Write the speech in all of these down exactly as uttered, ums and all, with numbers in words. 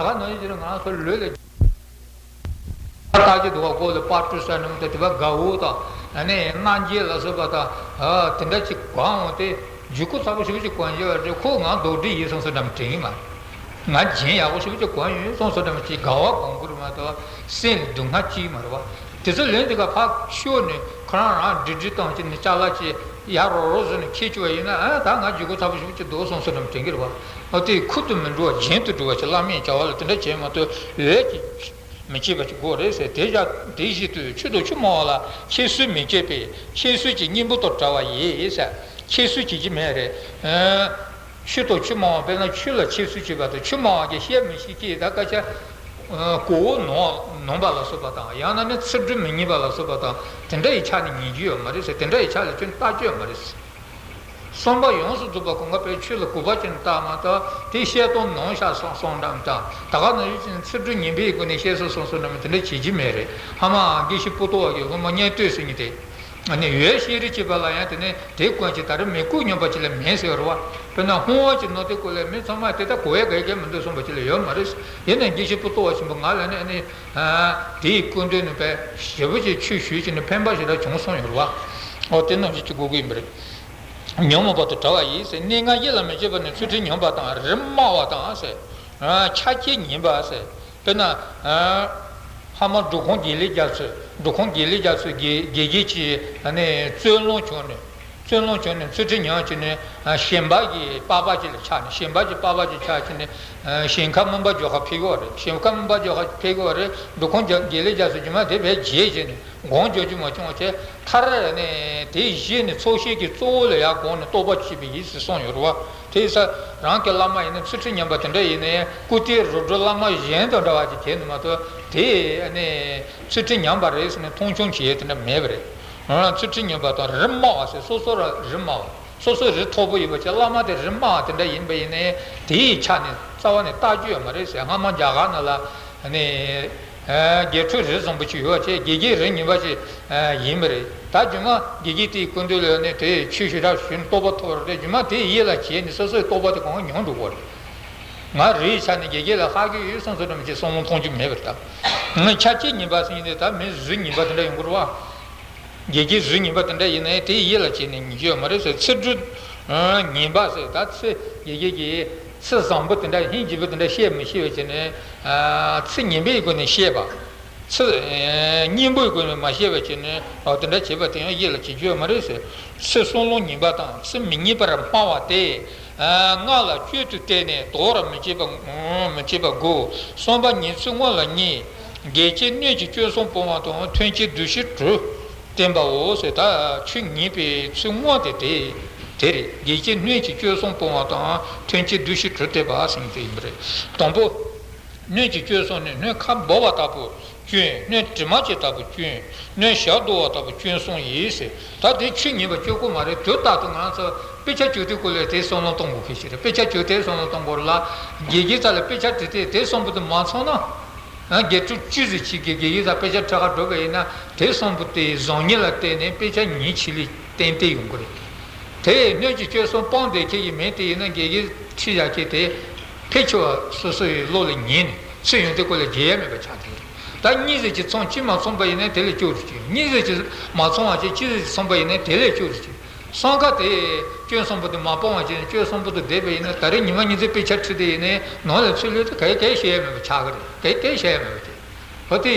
ད་ག་ནང་བཞིན་ང་ཚོ་ལུས་ལ་ལྟ་ཅི་འདུག་ག་སྒོ་ལ་པར་སྐྲུན་ཟེར་ནམ་དེ་དེ་བ་དགའ་བོ་དང་ཨ་ནི་རྣམ་འགྱེད་ལ་སོགས་པ་དང་དེ་འདྲ་ཅིག་གང་འོང་དེ་ཇུས་ཁོ་ཚ་པོ་ཞེ་པོ་ཅིག་གོན་ཞེས་པ་རེད། ཁོ་ང་རྡོག་སྒྲིལ་ཡིན་སོང་སོ་འདྲ་མ་དྲན་གི་མ་རེད། ང་རྒྱན་ཡག་པོ་ཞེ་པོ་ཅིག་གོན་ཡོད་སོང་སོ་འདྲ་མ་ཅིག་དགའ་བ་གོན་དགོས་རེད་མ་གཏོགས་སེམས་ལ་སྡུག་བསྔལ་ཅིག་མ་རེད་བ། དེ་ཚོ་ལོན་དེ་ག་ཕར་ཤོར་ནས་ཁོ་རང་རང་སྒྲིག་སྒྲིག་བཏང་བྱས་ནས་ཅ་ལག་ཅིག་ཡར་རོག་རོག་བཟོས་ནས་འཁྱེར་བཅུག་པ་ཡིན་ན་ཨ་ད་ང་ཇུས་ཁོ་ཚ་པོ་ཞེ་པོ་ཅིག་འདུག་སོང་སོ་འདྲ་མ་དྲན་གི་རེད་བ། ཨོ་དེ་ཁུར་དུ་མི་འགྲོ་བ་རྒྱན་དུ་འགྲོ་བ་ཅིག་བླ་མས་བྱ་བ་ལ་དེ་འདྲ་བྱས་མ་གཏོགས་འོས་ཀྱི་མི་བྱེད་པ་ཅིག་དགོས་རེད་ཟེར། དེ་བཞག་དེ་བཞིན་དུ་ཆུ་དང་ཆུ་སྨྲ་བ་ལ་ཁྱད་གསོད་མི་བྱེད་པས་ཁྱད་གསོད་བྱེད་ཀྱི་གཉེན་པོ་དང་བྲལ་བ་ཡིན་ཟེར། ཁྱད་གསོད་བྱེད་ཀྱི་མེད་རེད། ཆུ་དང་ཆུ་སྨྲ་བ་དཔེར་ན་ཆུ་ལ་ཁྱད་གསོད་བྱེད་པ་དང་ཆུ་སྨྲ་བ་གི་བཤད་མི་ཤེས་ཀྱི་ད་སྐད་ཆ་གོ་བོ་ནོར་ནོར་བ་ལ་སོགས་པ་དང་ཡང་ན་ནི་ཚིག་འབྲུ་མི་སྙན་པ་ལ་སོགས་པ་དང་དེ་འདྲ་ཡི་ཆ་ནས་ཉན་རྒྱུ་ཡོད་མ་རེད་ཟེར། དེ་འདྲ་ཡི་ཆ་ལ་ཁྱོད་ལྟ་རྒྱུ་ཡོད་མ་རེད་ཟེར། བསམ་པ་ཡོངས་སུ་རྫོགས་པ་གང་ག་པའི་ཆོས་ལ་གུས་པ་ཅན་བལྟ་མ་གཏོགས་དེ་བཤད་སྟངས་ནོར་ཤག་སོང་སོང་འདྲ་མི་དང་ད་ག་ནང་བཞིན་ཚིག་འབྲུ་ངན་པའི་སྒོ་ནས་བཤད་སོང་སོང་སོང་འདྲ་མི་དེ་འདྲ་བྱེད་ཀྱི་མེད་རེད། ཧ་མ་དགེ་བཤེས་པོ་ཏོ་བ་གི་སློབ་མ་སྙན་སྟོད་ཟེར་མཁན་དེ་ཨ་ནི་འོད་ཤེས་རིག་བྱེད་པ་ལ་ཡང་དེ་ནས་དེ་ཀུན་གྱི་ད་རེས་མི་ལྐུགས་སྙམ་པ་ཅིག་ལ་མེད་ཟེར་བ་རེད་བ། དཔེར་ན་ཧོང་བ་ཅིག་ནང་དེ་ཀུན་ལས་མི་ཚང་མ་དེ་ལྟར་གོ་བའི་གལ་གལ་མི་འདུག་གསུངས་པ་ཅིག་ལ་ཡོད་མ་རེད། ཡིན་ནའི་དགེ་བཤེས་པོ་ཏོ་བ་ཆེན་པོ་ང་ལ་ནི་ཨ་ནི་དེའི་སྐུ་མདུན་ནས་པའི་ཞེ་པོ་ཅིག་ཆོས་ཞུས་ཅིག་ནི་ཕན་པ་ཞེ་དྲག་བྱུང་སོང་ཡོད་རེད་བ། ཨོ་དེ་རྣམས་ཀྱིས་ཅིག་གོ་གི་ཡིན་པ་རེད། ཉོན་མོངས་པ་དང་བྲལ་བ་ཡིན་ཟེར། གནས་ལྔ་ཡིད་ལ་མི་བྱེད་པ་ནི་ཚུལ་ཁྲིམས་ཉམས་པ་དང་རིགས་སྨྲ་བ་དང་ཟེར། ཆ་རྐྱེན་ངན་པ་ཟེར། དཔེར་ན། ཕ་མ་འབྲུག་ཁུངས་དགེ་ལེགས་རྒྱ་མཚོས་འབྲུག་ཁུངས་དགེ་ལེགས་རྒྱ་མཚོས་དགེ་དགེ་རྒྱས་ཀྱི་ནས་རྩོད་ལོང་བྱུང་ནས་རྩོད་ལོང་བྱུང་ནས་ཚུལ་ཁྲིམས་ཉམས་བྱས་ནས་ཞེན་པ་གི་པགས་པ་ཅིག་ལ་ཆགས་ནས་ཞེན་པ་གི་པགས་པ་ཅིག་ཆགས་བྱས་ནས་ཞིང་ཁ་སྨིན་པ་རྒྱག་ག་ཕེབས་ཀྱི་ཡོད་རེད། ཞིང་ཁ་སྨིན་པ་རྒྱག་ག་ཕེབས་ཀྱི་ཡོད་རེད། འབྲུག་ཁུངས་དགེ་ལེགས་རྒྱ་མཚོས་རྗེས་མ་དེ་བས་རྒྱས་བྱས་ནས། དགོངས་འཇོག་རྒྱུ་མ་བྱུང་བ་བྱས་མཐར་ནས་དེ་གཞི་ནས་ཚོགས་ཞིང་གི་གཙོ་བོ་ལ་ཡར་དགོངས་ནས་རྟོགས་པ་བྱས་པ་ཡིན་ཟེར་གསུངས་ཡོད་རེད་བ། དེ་ཡིན་ཙང་རང་གི་བླ་མ་ཡིན་ན་ཚུལ་ཁྲིམས་ཉམས་པ་དེ་འདྲ་ཡིན་ནའི་སྐུ་རྟེན་རོ་བྲོ་བླ་མ་གཞན་དང་འདྲ་བ་ཅིག་བྱས་ནས་མ་གཏོགས་དེ་ཚུལ་ཁྲིམས་ཉམས་པ་རེད་ཟེར་ནས་མཐོང་ཆུང་བྱེད་ཡས་དེ་འདྲ་མེད་པ་རེད། ཚུལ་ཁྲིམས་ཉམས་པ་དང་རིགས་སྨྲ་བ་ཟེར་སོ་སོ་ར་རིགས་སྨྲ་བ། སོ་སོའི་རིགས་མཐོ་པོ་ཡིན་པ་བྱས་བླ་མ་དེ་རིགས་དམའ་བ་དེ་འདྲ་ཡིན་པ་ཡིན་ནའི་དེའི་ཆ་ནས་རྩ་བ་ནས་བལྟ་རྒྱུ་ཡོད་མ་རེད་ཟེར། སྔ་མ་རྒྱ་གར་ནང་ལ་ནི་དགེ་ཕྲུག་རིགས་བཟང་པོ་ཅིག་ཡོད་པ་བྱས་དགེ་རྒན་རིགས་ངན་པ་ཅིག་ཡིན་པ་རེད། ད་རྒྱུ་མ་དགེ་རྒན་དེའི་སྐུ་མདུན་ལ་ནི་དེ་ཆོས་ཞུ་རབས་ཞུས་ནས་རྟོགས་པ་ཐོབ་རེད། རྒྱུ་མ་དེ་ཡིད་ལ་བྱས་ནས་སོ་སོའི་རྟོགས་པ་དེ་གང་ཉམས་འགྲོ་གི་རེད། ང་རིགས་ཆ་ནས་དགེ་རྒན་ལ་ཧ་གོ་ཡོད་བསམ་ཚོད་འདྲ་མི་བྱེད་བསམ་བློ་གཏོང་རྒྱུ་མེད་པ་རེད། ད་ང་ཆ་རྐྱེན་ངན་པ་ཟེར་མཁན་དེ་ད་མི་གཟུགས་ངན་པ་དེ་འདྲ་ཡོང་གི་རེད་བ། དགེ་རྒན་གཟུགས་ངན་པ་དེ་འདྲ་ཡིན་ན་དེ་ཡིད་ལ་བྱས་ནས་ཉན་རྒྱུ་ཡོད་མ་རེད་ཟེར། ཚིག་འབྲུ་ངན་པ་ཟེར། ད་ཚིག་དགེ་རྒན་གྱིས་ཚིག་བཟང་པོ་དེ་འདྲ་སྙིང་རྗེ་པོ་དེ་འདྲ་བཤད་མི་ཤེས་པ་བྱས་ནས་ཚིག་ངན་པའི་སྒོ་ནས་བཤད་པ། ཚིག་སྙན་པོའི་སྒོ་ནས་མ་བཤད་པ་བྱས་ནས་དེ་འདྲ་བྱས་པ་དེ་ཡང་ཡིད་ལ་བྱེད་རྒྱུ་ཡོད་མ་རེད་ཟེར། ཚིག་བསམ་བློ་ངན་པ་དང་ཚིག་མི་སྙན་པར་སྨྲ་བ་སྟེ། སྔགས་ལ་སྤྱོད་དུ་བལྟས་ནས་དོར་བར་མི་བྱེད་པ་མི་བྱེད་པ་དགོས། བསམ་པ་ངན་ཚུལ་སྔོན་ལ་རྙེད། དགེ་བྱེད་སྣོད་ཀྱི་སྐྱོན་གསུམ་སྤོང་བ་དང་མཐུན་བྱེད་འདུ་ཤེས་དྲུག་བསྟེན་པའོ་ཟེར། ད་ཆོས་ཉན་པའི་ཚུལ་དངོས་དེ་དེ་དེ་རེད། དགེ་བྱེད་སྣོད་ཀྱི་སྐྱོན་གསུམ་སྤོང་བ་དང་མཐུན་བྱེད་འདུ་ཤེས་དྲུག་བསྟེན་པ་ཟེར་མཁན་དེ་ཡིན་པ་རེད། དང་པོ། སྣོད་ཀྱི་སྐྱོན་གསུམ་ནི་སྣོད་ཁ་སྦོ་བ་ལྟ་བུ་སྐྱོན། སྣོད་དྲི་མ་ཅན་ལྟ་བུ་སྐྱོན། སྣོད་ཞབས་རྡོལ་བ་ལྟ་བུ་སྐྱོན་གསུམ་ཡིན་ཟེར། ད་དེ་ཆོས་ཉན་པ་སྐྱོན་ཁོ་མ་རེད། དུས་རྟག་ཏུ་ང་ཚོ་དཔེ་ཆ་བཅུག་དུས་སྐོར་ལ་དེ་བསམ་བློ་གཏོང་དགོས་ཁེལ་ཞིག་རེད། དཔེ་ཆ་བཅུག་དེ་བསམ་བློ་གཏོང་དགོས་ལ། དགེ་རྒན་རྩ་ལ་དཔེ་ཆ་བྲིས་ཏེ་དེ་གསུམ་པོ་དེ་མ་ཚང་ན། དགེ་ཕྲུག་བཅུ་ཙམ་ཞིག་གིས་དགེ་རྒན་རྩ་དཔེ་ཆ་ཁྲིད་ག་འགྲོ་བ་ཡིན་ན་དེ་གསུམ་པོ་དེ་བཟང་ངན་ལ་བལྟས་ནས་དཔེ་ཆ་ཉན་ཆེད་ལས་ཏན་ཏན་ཡོང་གི་རེད། དེ་སྣོད་ཀྱི་སྐྱོན་གསུམ་སྤངས་བསྡད་ཁེལ་གྱི་མེད་དེ་ཡིན་ན་དགེ་རྒན་ཁྲིད་བཞག་ཁེལ་དེ་ཕལ་ཆེ་བ་སོ་སོའི་བློ་ལ་ཉན་ནས་ཚུར་ཡོང་དུས་སྐོར་ལ་བརྗེད་ཡ་མེད་པ་ཆགས་ཀྱི་རེད། ད་གཉིས་ཙམ་གྱིས་ཚང་གཅིག་མ་ཚང་པ་ཡིན་ན་དེ་ལས་སྐྱོ་རུ་སྐྱེ། གཉིས་ཙམ་གྱིས་མ་ཚང་བ་བྱས་གཅིག་ཙམ་གྱིས་ཚང་པ་ཡིན་ན་དེ་ལས་སྐྱོ་རུ་སྐྱེ། སང་ཁ་དེ་སྐྱོན་གསུམ་པོ་དེ་མ་སྤངས་པ་བྱས་ནས་སྐྱོན་གསུམ་པོ་དེ་བསྡད་པ་ཡིན་ན་ད་རེས་ཉི་མ་ཉིན་མཚན་དཔེ་ཆ་ཁྲིད་དེ་ཡིན་ནའི་ནང་ལ་ཚུར་སླེབས་དུས་ག་གེ་གེ་བཤད་ཡ་མེད་པ་ཆགས་ཀྱི་རེད། ག་གེ་བཤད་ཡ་མེད་པ་བྱས། འོ་དེ།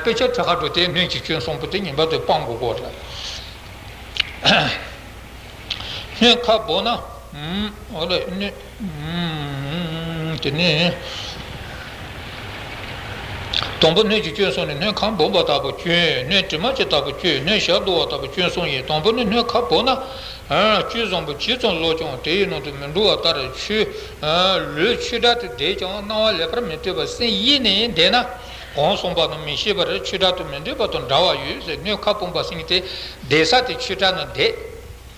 དཔེ་ཆ་ཁྲིད་ག་འགྲོ་དེ་སྣོད་ཀྱི་སྐྱོན་གསུམ་པོ་དེ་ངེས་པར་དུ་སྤང་དགོས་ཀྱི་རེད། སྣོད་ཁ་སྦོ་ན། འོ་ལེ་སྣོད། དེ་ནས། དང་པོ་སྣོད་ཀྱི་སྐྱོན་གསུམ་ནི་སྣོད་ཁ་སྦོ་བ་ལྟ་བུ་སྐྱོན། སྣོད་དྲི་མ་ཅན་ལྟ་བུ་སྐྱོན། སྣོད་ཞབས་རྡོལ་བ་ལྟ་བུ་སྐྱོན་གསུམ་ཡིན། དང་པོ་ནི་སྣོད་ཁ་སྦོ་ན། སྤྱོད་བཟང་པོ་ཇི་ཙམ་བསླབས་ཀྱང་དེའི་ནང་དུ་མི་འགྲོ་བ་ལྟར་ཆོས། ལུས་ཆོས་སྒྲ་དེ་བདེ་ཀྱང་སྣང་བ་ལེགས་པར་མི་ཐོས་པར་སེམས་ཡེངས་ནས་བསྡད་ན། གོང་གསུངས་པ་དང་མི་ཤེས་པར་ཆོས་སྒྲ་དང་མི་འདོད་པ་དང་འདྲ་བ་ཡོད་ཟེར། སྣོད་ཁ་སྦོ་བ་ཟེར་མཁན་དེ་བདེ་ས་དེ་ཆོས་སྒྲ་ནི་བདེ།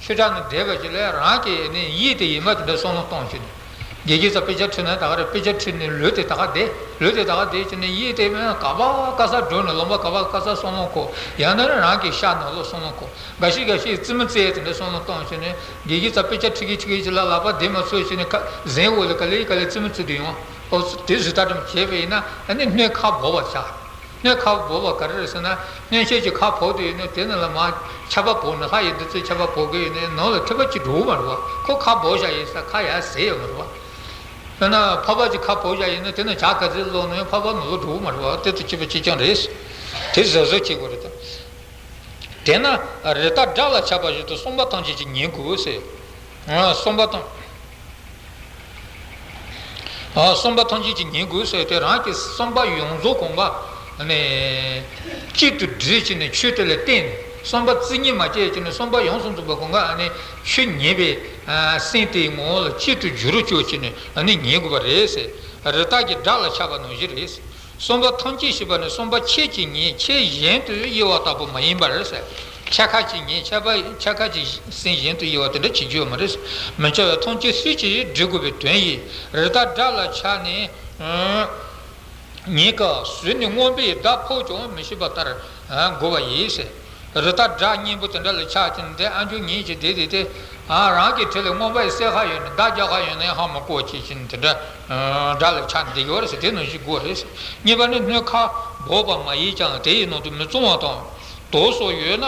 ཆོས་སྒྲ་ནི་བདེ་བ་ཅིག་ལས་རང་གི་ནི་ཡིད་དེ་ཡེངས་པ་དེ་འདྲ་བསམ་བློ་གཏོང་བྱས་ནས། དགེ་རྒན་རྩ་དཔེ་ཆ་ཁྲིད་ན་ད་ག་རེ་དཔེ་ཆ་ཁྲིད་ནས་ལུས་དེ་ད་ག་བདེ། ལུས་དེ་ད་ག་བདེ་བྱས་ནས་ཡིད་དེ་མིན་ག་པ་ག་ས་འགྲོ་ནས་ལོང་པ་ག་པ་ག་ས་བསམ་བློ་འཁོར། ཡང་ན་རང་གི་ཤ་ནང་ལོགས་བསམ་བློ་འཁོར། འགའ་ཞིག་འགའ་ཞིག་རྩེད་མོ་རྩེ་ཡས་དེ་འདྲ་བསམ་བློ་གཏོང་བྱས་ནས་དགེ་རྒན་རྩ་དཔེ་ཆ་ཁྲིད་ཀྱི་ཁྲིད་ཀྱི་ཅིག་ལ་ལག་པ་བདེ་མ་ཚོས་བྱས་ནས་ཁ་གཟན་འོག་ལ་ག་ལེ་ག་ལེ་རྩེད་མོ་རྩེ་དུས་ཡོང་། ཨོ་དེ་བཟོ་ལྟ་ཙམ་བྱས་པ་ཡིན་ན་ཨ་ནི་སྣོད་ཁ་འབོ་བར་བྱ། སྣོད་ཁ་འབོ་བ་ག་རེ་རེད་ཟེར་ན། སྣོད་ཆས་ཀྱི་ཁ་འབོ་དུས་ནི་དེ་ནི་ལ་མ་ཆར་པ་འབོ་ནི། ལྷ་ཡི་བདུད་རྩི་ཆར་པ་འབོ་གི་ཡོད་ནི་ནང་ལ་ཐིགས་པ་གཅིག་འགྲོ་གི་མ་རེད་བ། ཁོ་ཁ་འབོ་བཞག་ཡིན་ས་ཁ་ཡར་ཟེར་ཡོད་མ་རེད་བ། དཔེར་ན་ཕག་པ་གཅིག་ཁ་འབོ་བཞག་ཡིན་ན་དེ་ནི་བྱ་ག་ཚོད་ལོག་ནའི་ཕག་པ་ནང་ལོགས་འགྲོ་གི་མ་རེད་བ། དེ་ལྟ་ཅི་བ་ཅི་ཀྱང་རེད། དེ་གཟབ་གཟབ་བྱེད་དགོས་རེད་ད། དེས་ན་རི་དྭགས་དགྲ་ལ་ཆགས་པ་བཞིན་དུ་བསམ་པ་ཐམས་ཅད་ཀྱིས་ཉེན་དགོས་ཟེར། ཨ། བསམ་པ་ཐམས་ཨ། བསམ་པ་ཐམས་ཅད་ཀྱིས་ཉེན་དགོས་ཟེར་ཏེ། རང་གི་བསམ་པ་ཡོངས་རྫོགས་གང་ག་ནས་གཅིག་ཏུ་སྒྲིལ་བྱས་ནས་ཆོས་དེ་ལ་བརྟེན་ནས། བསམ་པ་རྩིས་གཉིས་མ་སྐྱེས་བྱས་ནས་བསམ་པ་ཡོངས་སུ་རྫོགས་པ་གང་ག་ནས་ཆོས་ཉན་པའི་ཨ་སེམས་དེའི་ངོ་བོ་ལ་གཅིག་ཏུ་འགྱུར་བཅོས་བྱས་ནས་ཨ་ནི་ཉན་དགོས་པ་རེད་ཟེར། རི་དྭགས་ཀྱི་དགྲ་ལ་ཆགས་པ་ནང་བཞིན་རེད་ཟེར། བསམ་པ་ཐམས་ཅད་ཞེས་པ་ནི་བསམ་པ་ཁྱེད་ཀྱིས་ཉེན། ཁྱེད་གཞན་དུ་དབྱེ་བ་ལྟ་བུ་མ་ཡིན་པར་ཟེར། ཁྱེད་ཁ་ཅིག་ཉེན། ཁྱེད་པ་ཁྱེད་ཁ་ཅིག་སེམས་གཞན་དུ་དབྱེ་བ་དེ་འདྲ་བྱེད་རྒྱུ་ཡོད་མ་རེད། མི་འཆབ་པའི་ཐམས་ཅད་སུས་ཀྱང་སྒྲིབ་དགོས་པའི་དོན་ཡིན། རི་དྭགས་དགྲ་ལ་ཆགས་ནས་ཉེན་ཀ་ཟོས་ནས་རྔོན་པས་མདའ་ཕོག་ཀྱང་མི་ཤེས་པ་ལྟར་དགོས་པ་ཡིན་ཟེར། རི་དྭགས་དགྲ་གཉེན་པོ་དེ་འདྲ་ལ་ཆགས་ཀྱིན་དེ་ཨ་འཇོ་ཉིད་ཀྱི་དེ་དེ་དེ་ཨ་རང་གི་གྲས་ལ་རྔོན་པ་ཡི་བསད་ཁ་ཡོད་ནས་མདའ་རྒྱག་ཁ་ཡོད་ནས་ཧ་མ་གོ་བྱེད་ཀྱིན་དེ་འདྲ་དགྲ་ལ་ཆགས་བསྡད་ཡོད་རེད་ཟེར། དེ་ནང་བཞིན་དགོས་རེད་ཟེར། གཉིས་པ་ནི་སྣོད་ཁ་འབོ་བ་མ་ཡིན་ཀྱང་དེ་ཡི་ནང་དུ་མི་གཙང་བ་དང་དོག་སོགས་ཡོད་ན་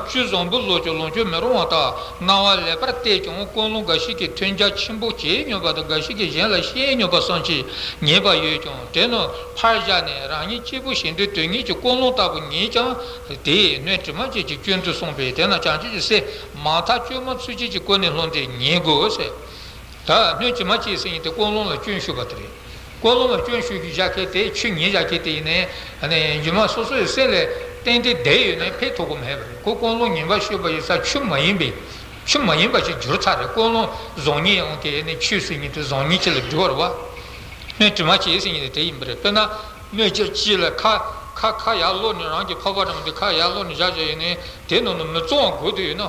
བཅུད་བཟང་པོ་ལོག་ཀྱང་ལོངས་སྤྱོད་མི་རུང་བ་དང་། སྣང་བ་ལེགས་པར་བལྟས་ཀྱང་ཀུན་སློང་འགའ་ཞིག་གིས་མཐུན་རྐྱེན་ཆེན་པོ་བྱེད་སྙམ་པ་དང་། འགའ་ཞིག་གིས་གཞན་ལ་བཤད་སྙམ་པ་བསམ་གྱིས་ཉེས་པ་ཡོད་ཀྱང་དེ་ནི་ཕར་བཞག་ནས་རང་ཉིད་གཅིག་པུ་ཞིང་དུ་དོན་གཉེར་གྱི་ཀུན་སློང་ལྟ་བུ་ངེས་ཀྱང་དེས་སྣོད་དྲི་མ་ཅན་གྱི་སྐྱོན་དུ་གསུངས་པས། དེས་ན་བྱང་ཆུབ་ཀྱི་སེམས་མ་མཐའ་བཅོས་མ་ཚུལ་ཁྲིམས་ཀྱི་སྒོ་ནས་སློང་སྟེ་ཉེས་དགོས་ཟེར། ད་སྣོད་དྲི་མ་ཅན་ཟེར་མཁན་དེ་ཀུན་སློང་ལ་སྐྱོན་ཞུགས་པ་དེ་རེད། ཀུན་སློང་ལ་སྐྱོན་ཞུགས་ཀྱི་བཞག་མཁན་དེ་ཆོས་ཉན་བཞག་མཁན་དེ་ཡིན་ནའི་རྒྱུ་མ་སོ་སོའི་སེམས་ལ་ཏན་ཏན་བསྡད་ཡོད་ནའི་ཕན་ཐོགས་ཀྱི་མེད་པ་རེད། ཁོ་ཀུན་སློང་ངན་པ་ཞུགས་པ་ཡིན་ཙང་ཆོས་མ་ཡིན་པའི་ཆོས་མ་ཡིན་པ་ཞིག་གྱུར་ཚར་རེད། ཀུན་སློང་བཟང་ངན་ཡོང་དེ་ནི་ཆོས་ཟེར་མཁན་དེ་བཟང་ངན་ཅིག་ལ་འགྲོ་བ་རེད་བ། སྣོད་དྲི་མ་ཅན་ཟེར་མཁན་དེ་དེ་ཡིན་པ་རེད། དཔེར་ན་སྣོད་ཆས་གཅིག་ལ་ཁ་ཁ་ཁ་ཡར་ལོག་ནས་རང་གི་ཕོར་པ་འདྲ་མོ་དེ་ཁ་ཡར་ལོག་ནས་བཞག་བཞག་ཡོད་ནའི་དེ་ནང་ནས་མི་གཙང་བ་དགོས་དུས་ཡོད་ན།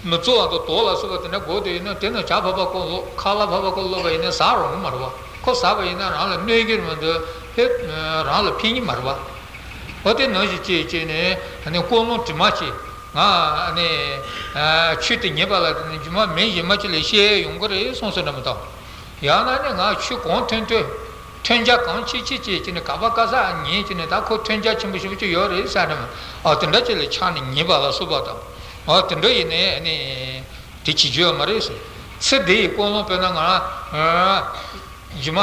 མི་གཙང་བ་དང་དོག་ལ་སོགས་པ་དེ་འདྲ་དགོས་དེ་ཡིན་ན་དེ་ནི་ཇ་ཕོར་པ་ཁོ་ལོག་ཁ་ལག་ཕོར་པ་ཁོ་ལོག་པ་ཡིན་ན་ཟ་རུང་མ་རེད་བ། ཁོ་ཟ་བ་ཡིན་ན་རང་ལ་གནོད་ཀྱི་མི་འདུག་ཕེབས་རང་ལ་ཕན་གྱི་མ་རེད་བ། འོ་དེ་ནང་བཞིན་བྱས་བྱས་ནས་ནི་ཀུན་སློང་དྲི་མ་བྱས་ང་ནི་ཆོས་དེ་ཉན་པ་ལ་དེ་ནི་རྒྱུ་མ་མི་གཞན་མ་ཅིག་ལ་བཤད་ཡོང་གི་རེད་གསུངས་སོ་འདྲ་མི་འདུག་ཡང་ན་ནི་ང་ཆོས་གང་ཐོན་ཐོན། མཐུན་རྐྱེན་གང་ཆེ་ཆེ་བྱས་ཀྱི་ནི་ག་པ་ག་ས་ཉན་གྱི་ནི་ད་ཁོ་མཐུན་རྐྱེན་ཆེན་པོ་ཞེ་པོ་ཅིག་ཡོད་རེད་ཟེར་ནས། ཨ་དེ་འདྲ་ཅིག་ལ་ཆགས་ནས་ཉན་པ་ལ་སོགས་པ་དང་། ཨ་དེ་འདྲ་ཡིན་ནའི་ནི་དེ་བྱེད་རྒྱུ་ཡོད་མ་རེད་ཟེར། ཚེ་འདི་ཡི་ཀུན་སློང་དཔེར་ན་ང་རང་རྒྱུ་མ་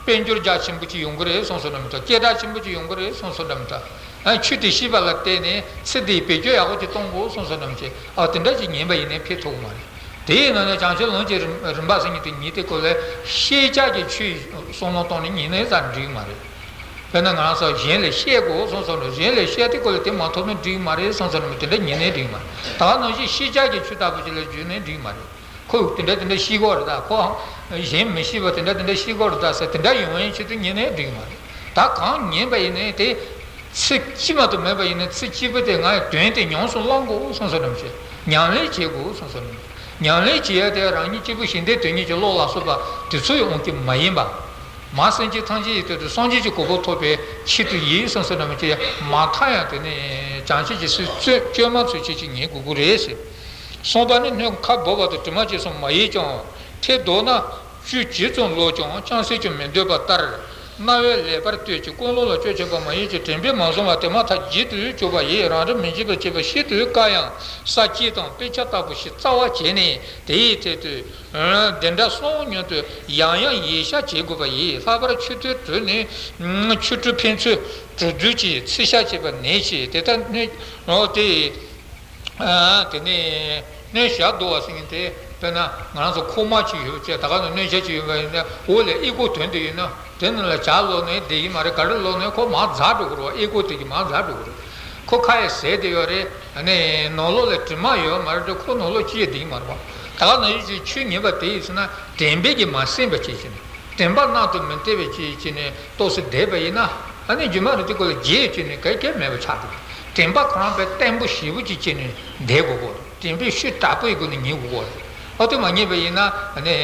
དཔལ་འབྱོར་རྒྱ་ཆེན་པོ་ཅིག་ཡོང་གི་རེད་གསུངས་སོ་འདྲ་མི་འདུག་སྐད་གྲགས་ཆེན་པོ་ཅིག་ཡོང་གི་རེད་གསུངས་སོ་འདྲ་མི་འདུག་ཨ་ཆོས་དེ་ཤེས་པ་ལ་བརྟེན་ནས་ཚེ་འདི་ཡི་བེད་སྤྱོད་ཡག་པོ་ཅིག་གཏོང་དགོས་གསུངས་སོ་འདྲ་མི་བྱེད། ཨ་དེ་འདྲ་ཅིག་ཉན་པ་ཡིན་ནའི་ཕན་ཐོགས་ཀྱི་མ་རེད། དེའི་ནང་ནས་བྱང་ཆུབ་ལམ་གྱི་རིམ་པ་ཟེར་མཁན་དེ་ཉིད་དེ་ཀོ་ལས་ཤེས་བྱ་གི་ཆོས་བསམ་བློ་བཏང་ནས་ཉན་ནས་ཙམ་འགྲིག་མ་རེད། དཔེར་ན་ང་རང་ཚོ་གཞན་ལ་བཤད་དགོས་གསུངས་སོང་ནས་གཞན་ལ་བཤད་དེ་ཀོ་ལས་དེ་མ་ཐོབ་ན་འགྲིག་མ་རེད་གསུངས་སོང་ནས་དེ་འདྲ་ཉན་ནས་འགྲིག་མ་རེད། ད་ག་ནང་བཞིན་ཤེས་བྱ་གི་ཆོས་ལྟ་བུ་ཅིག་ལ་བརྒྱུད་ནས་འགྲིག་མ་རེད། ཁོས་དེ་འདྲ་དེ་འདྲ་ཤེས་དགོས་རེད་ད། ཁོ་གཞན་མི་ཤེས་པ་དེ་འདྲ་དེ་འདྲ་ཤེས་དགོས་རེད་ད་ཟེར་དེ་འདྲ་ཡོང་བའི་ཆེད་དུ་ཉན་ནས་འགྲིག་མ་རེད། ད་གང་ཉན་པ་ཡིན་ནའི་དེ། ཚིག་གཅིག་མ་གཏོགས་མེད་པ་ཡིན་ན་ཚིག་གཅིག་པོ་དེ་ང་ཡི་དོན་དེ་ཉམས་སུ་བླང་དགོས་གསུངས་སོ་ནམ་ཞེས། ཉམས་ལེན་བྱེད་དགོས་གསུངས་སོ་ནམ། ཉམས་ལེན་བྱེད་ཡ་དེ་རང་ཉིད་གཅིག་པུ་ཞིང་སྡེ་དོན་གཉེར་གྱི་བློ་ལ་སོགས་པ་དེ་ཚོ་ཡི་དབང་གིས་མ་ཡིན་པ། མ་སེམས་ཅན་ཐམས་ཅད་ཡི་དོན་དུ་སངས་རྒྱས་ཀྱི་གོ་འཕང་ཐོབ་པའི་ཆེད་དུ་ཡིན་གསུངས་སོ་ནམ་ཞེས་མ་མཐའ་ཡང་དེ་ནི་བྱང་ཆུབ་ཀྱི་སེམས་བཅོས་མ་ཚུལ་ཁྲིམས་ཀྱི་ཉེས་དགོས་ཀྱི་རེད་ཟེར། གསུངས་པ་ནི་སྣོད་ཁ་འབོ་བ་དང་དྲི་མ་ཅན་སོགས་མ་ཡིན་ཀྱང་ཐལ་འདོད་ན། བཅུད་ཇི་ཙམ་ལོག་ཀྱང་ཅུང་ཟད་ཀྱང་མི་འདོད་པ་ལྟར། རྣ་བས་ལེགས་པར་ལྟོས་ཀྱི་ཀུན་སློང་ལ་སྐྱོན་ཆེན་པོ་མ་ཡིན་ཀྱང་དྲན་པས་མ་བཟུང་བ་དེ་མ་ཐག་བརྗེད་དུ་གཅོད་པ་ཡིས་རང་རིག་མི་འབྱེད་པར་བྱེད་པ་ཤིན་ཏུ་དཀའ་ཡང་ས་དཀྱིལ་དང་དཔེ་ཆ་ལྟ་བུ་ཞིག་རྩ་བ་བྱས་ནས་དེའི་ཐད་དུ། འདི་འདྲ་གསུངས་སྙམ་དུ་ཡང་ཡང་ཡིད་ཤར་བྱེད་དགོས་པ་ཡིས། ལྷག་པར་མཆོད་རྟེན་དྲུང་ནས་མཆོད་ཁྲུས་ཕན་ཚུན་གྲོས་བསྡུར་གྱིས་ཚིག་ཤ་བྱེད་པ་ནད་ཅེས་དེ་ལྟར་སྣོད་དེ། ཨ་དེ་ནས་སྣོད་ཞག་བདོ་བ་ཟེར་མཁན་དེ་དཔེར་ན་ང་རང་ཚོ་ཁོག་མ་གཅིག་ཡོད་ཅེས་ད་ག་ནས་སྣོད་ཞག་གཅིག་ཡོད་པ་ཡིན་ན་འོག་ལས་ཨི་ཁུག་དོན་དུ་ཡིན་ན་དེ་ནང་ལ་ཇ་བླུགས་ནས་བསྡད་ཀྱི་མ་རེད། ག་རེ་བླུགས་ནས་ཁོ་མར་འཛག་འགྲོ་གི་རེད་བ། ཨི་ཁུག་དེ་གི་མར་འཛག་འགྲོ་གི་རེད། ཁོ་ཁ་ཡ་ཟས་དེ་ཡོད་རེད། ཨ་ནི་ནང་ལོགས་ལ་དྲི་མ་ཡོད་མ་རེད། ཁོ་ནང་ལོགས་ཅི་ཡང་བསྡད་ཀྱི་མ་རེད་བ། ད་ག་ནང་བཞིན་ཆོས་ཉན་པ་དེ་ཡིན་ཟེར་ན་དྲན་པས་ཀྱིས་མ་ཟིན་པ་བྱེད་ཀྱི་ནི། དྲན་པ་རྣལ་དུ་མི་གཏད་པའི་ཆེད་ཀྱི་ནི་ཏོག་ཙམ་བསྡད་པ་ཡིན་ན། ཨ་ནི་རྒྱུ་མ་རེད་དེ་ཁོ་ལ་རྒྱས་ཀྱི་ནི་གལ་གལ་མེད་པ་ཆགས་འདུག་དྲན་པ་ཁོ་རང་དཔེ་བརྟན་པོ་ཞེ་པོ་ཅིག་བྱས་ནས་བསྡད་དགོས་གོ། དྲན་པའི་ཤུགས་དྲག་པོའི་སྒོ་ནས་ཉན་དགོས་གོ། ཨ་དེ་མ་ཉན་པ་ཡིན་ན་ཨ་ནི་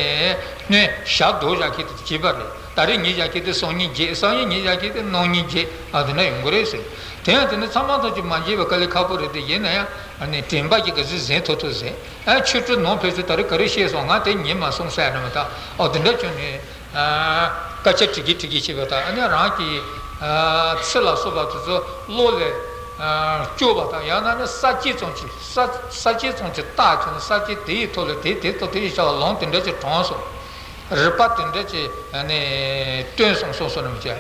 སྣོད་ཞག་བདོ་བཞག་མཁན་དེ་བྱེད་པ་རེད། ད་རེས་ཉན་བཞག་མཁན་དེ་སང་ཉིན་བརྗེད། སང་ཉིན་ཉན་བཞག་མཁན་དེ་གནངས་ཉིན་བརྗེད། ཨ་དེ་འདྲ་ཡོང་གི་རེད་ཟེར། དེ་ཡང་དེ་ནི་ཚང་མ་ཐམས་ཅད་མ་བརྗེད་པ་དཀའ་ལས་ཁག་པོ་རེད་དེ། ཡིན་ན་ཡང་ཨ་ནི་དྲན་པ་གྱིས་ག་ཚོད་ཟིན་ཐུབ་ཐུབ་ཟིན། ཨ་ཆོས་ཁྲིད་ནང་ཕེབས་ཚུལ་ད་རེས་ག་རེ་བཤད་སོང་ང་དེ་ཉན་མ་སོང་ཟེར་ནས་མ་ད། ཨོ་དེ་འདྲ་བྱུང་ནས། སྐད་ཆ་དྲི་གི་དྲི་གི་བྱེད་པ་དང་། ཨ་ནི་རང་གི་ཚེ་ལ་སོགས་པ་དེ་ཚོ་བློ་ལས་སྐྱོ་བ་དང་། ཡང་ན་ནི་ས་བཅད་ཙམ་གྱི་ས་ས་བཅད་ཙམ་གྱི་རྟགས་ཀྱི་ནི་ས་བཅད་དེ་ཡི་ཐོག་ལ་དེ་དེ་ཐོག་དེ་ཡི་བྱ་བ་ལོང་དེ་འདྲ་ཅིག་དྲངས་སོང་། རིགས་པ་དེ་འདྲ་ཅིག་ནི་སྟོན་སོང་སོང་སོང་ནམ་བྱས།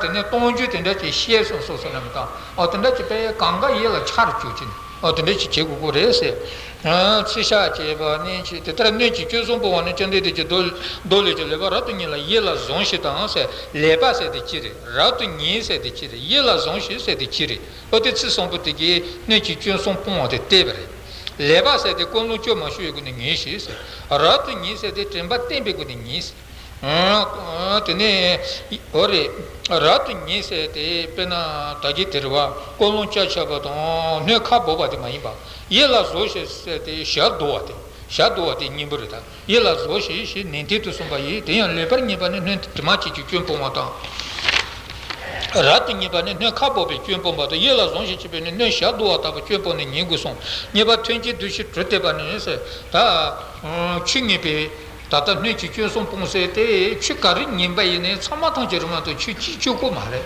དེ་ནས་སྟོང་རྒྱུ་དེ་འདྲ་ཅིག་བཤད་སོང་སོང་སོང་ནམ་དང་། ཨོ་དེ་འདྲ་ཅིག་པས་གང་ག་ཡིད་ལ་འཆར་བཅུག་ཅིང་། ཨོ་དེ་འདྲ་ཅིག་བྱེད་དགོས་ཀྱི་རེད་ཟེར། ཚེ་ཞག་བྱས་པ་ནི་ཆེ་དེ་ལྟར་སྣོད་ཀྱི་སྤྱོད་གསུམ་སྤོང་བ་ནི། བཅོམ་ལྡན་འདས་ཀྱིས་མདོ་མདོ་ལས་ཀྱི་ལེགས་པ་རབ་ཏུ་ཉེས་ལ་ཡིད་ལ་ཟུངས་ཤིག་དང་ཟེར། ལེགས་པ་ཟེར་དེ་ཅི་རེད། རབ་ཏུ་ཉེས་ཟེར་དེ་ཅི་རེད། ཡིད་ལ་ཟུངས་ཤིག་ཟེར་དེ་ཅི་རེད། ཨོ་དེ་ཚིག་གསུམ་པོ་དེ་གིས་སྣོད་ཀྱི་སྤྱོད་གསུམ་སྤོང་བ་དེ་བསྟན་པ་རེད། ལེགས་པ་ཟེར་དེ་ཀུན་སློང་སྐྱོན་མ་ཞུགས་པའི་སྒོ་ནས་ཉེས་ཤིག་ཟེར། རབ་ཏུ་ཉེས་ཟེར་དེ་དྲན་པ་བརྟན་པའི་སྒོ་ནས་ཉེས་ཟེར། དེ་ནས་འོ་རེད། རབ་ཏུ་ཉེས་ཟེར་དེ་དཔེར་ན་ད་གིན་དེ་རེད་བ། ཀུན་སློང་ཆ་ཁྱབ་པ་དང་སྣོད་ཁ་སྦོབ་པ་དེ་མ་ཡིན་པ། ཡིད་ལ་ཟུངས་ཤིག་ཟེར་དེ་ཞྭ་རྡོ་བ་དེ། ཞྭ་རྡོ་བ་དེ་གཉེན་པོ་རེད་ད། ཡིད་ལ་ཟུངས་ཤིག་ཞེས་ནན་ཏན་དུ་གསུངས་པ་ཡིས། དེ་ཡང་ལེགས་པར་ཉེས་པ་ནི་སྣོད་དྲི་མ་བཅས་ཀྱི་སྐྱོན་སྤོང་བ་དང་། རབ་ཏུ་ཉེས་པ་ནི་སྣོད་ཁ་སྦོབ་པའི་སྐྱོན་སྤོང་བ་དང་། ཡིད་ལ་ཟུངས་ཤིག་ཅེས་པས་ནི་སྣོད་ཞྭ་རྡོ་བ་ལྟ་བུའི་སྐྱོན་སྤོང་ནས་ཉེས་དགོས་གསུངས། གཉིས་པ་ཐུན་གྱི་འདུ་ཤེས་དྲུག་བསྟེན་པ་ནི་ཟེར་ད། ཆོས་ཉན་པའི་ད་ལྟ་སྣོད་ཀྱི་སྤྱོད་གསུམ་སྤོང་ཟེར་དེ་ཆོས་ག་རེ་ཉན་པ་ཡིན་ནའི་ཚང་མ་ཐམས་ཅད་རིག་མ་གཏོགས་ཆོས་གཅིག་གཅོད་དགོས་མ་རེད།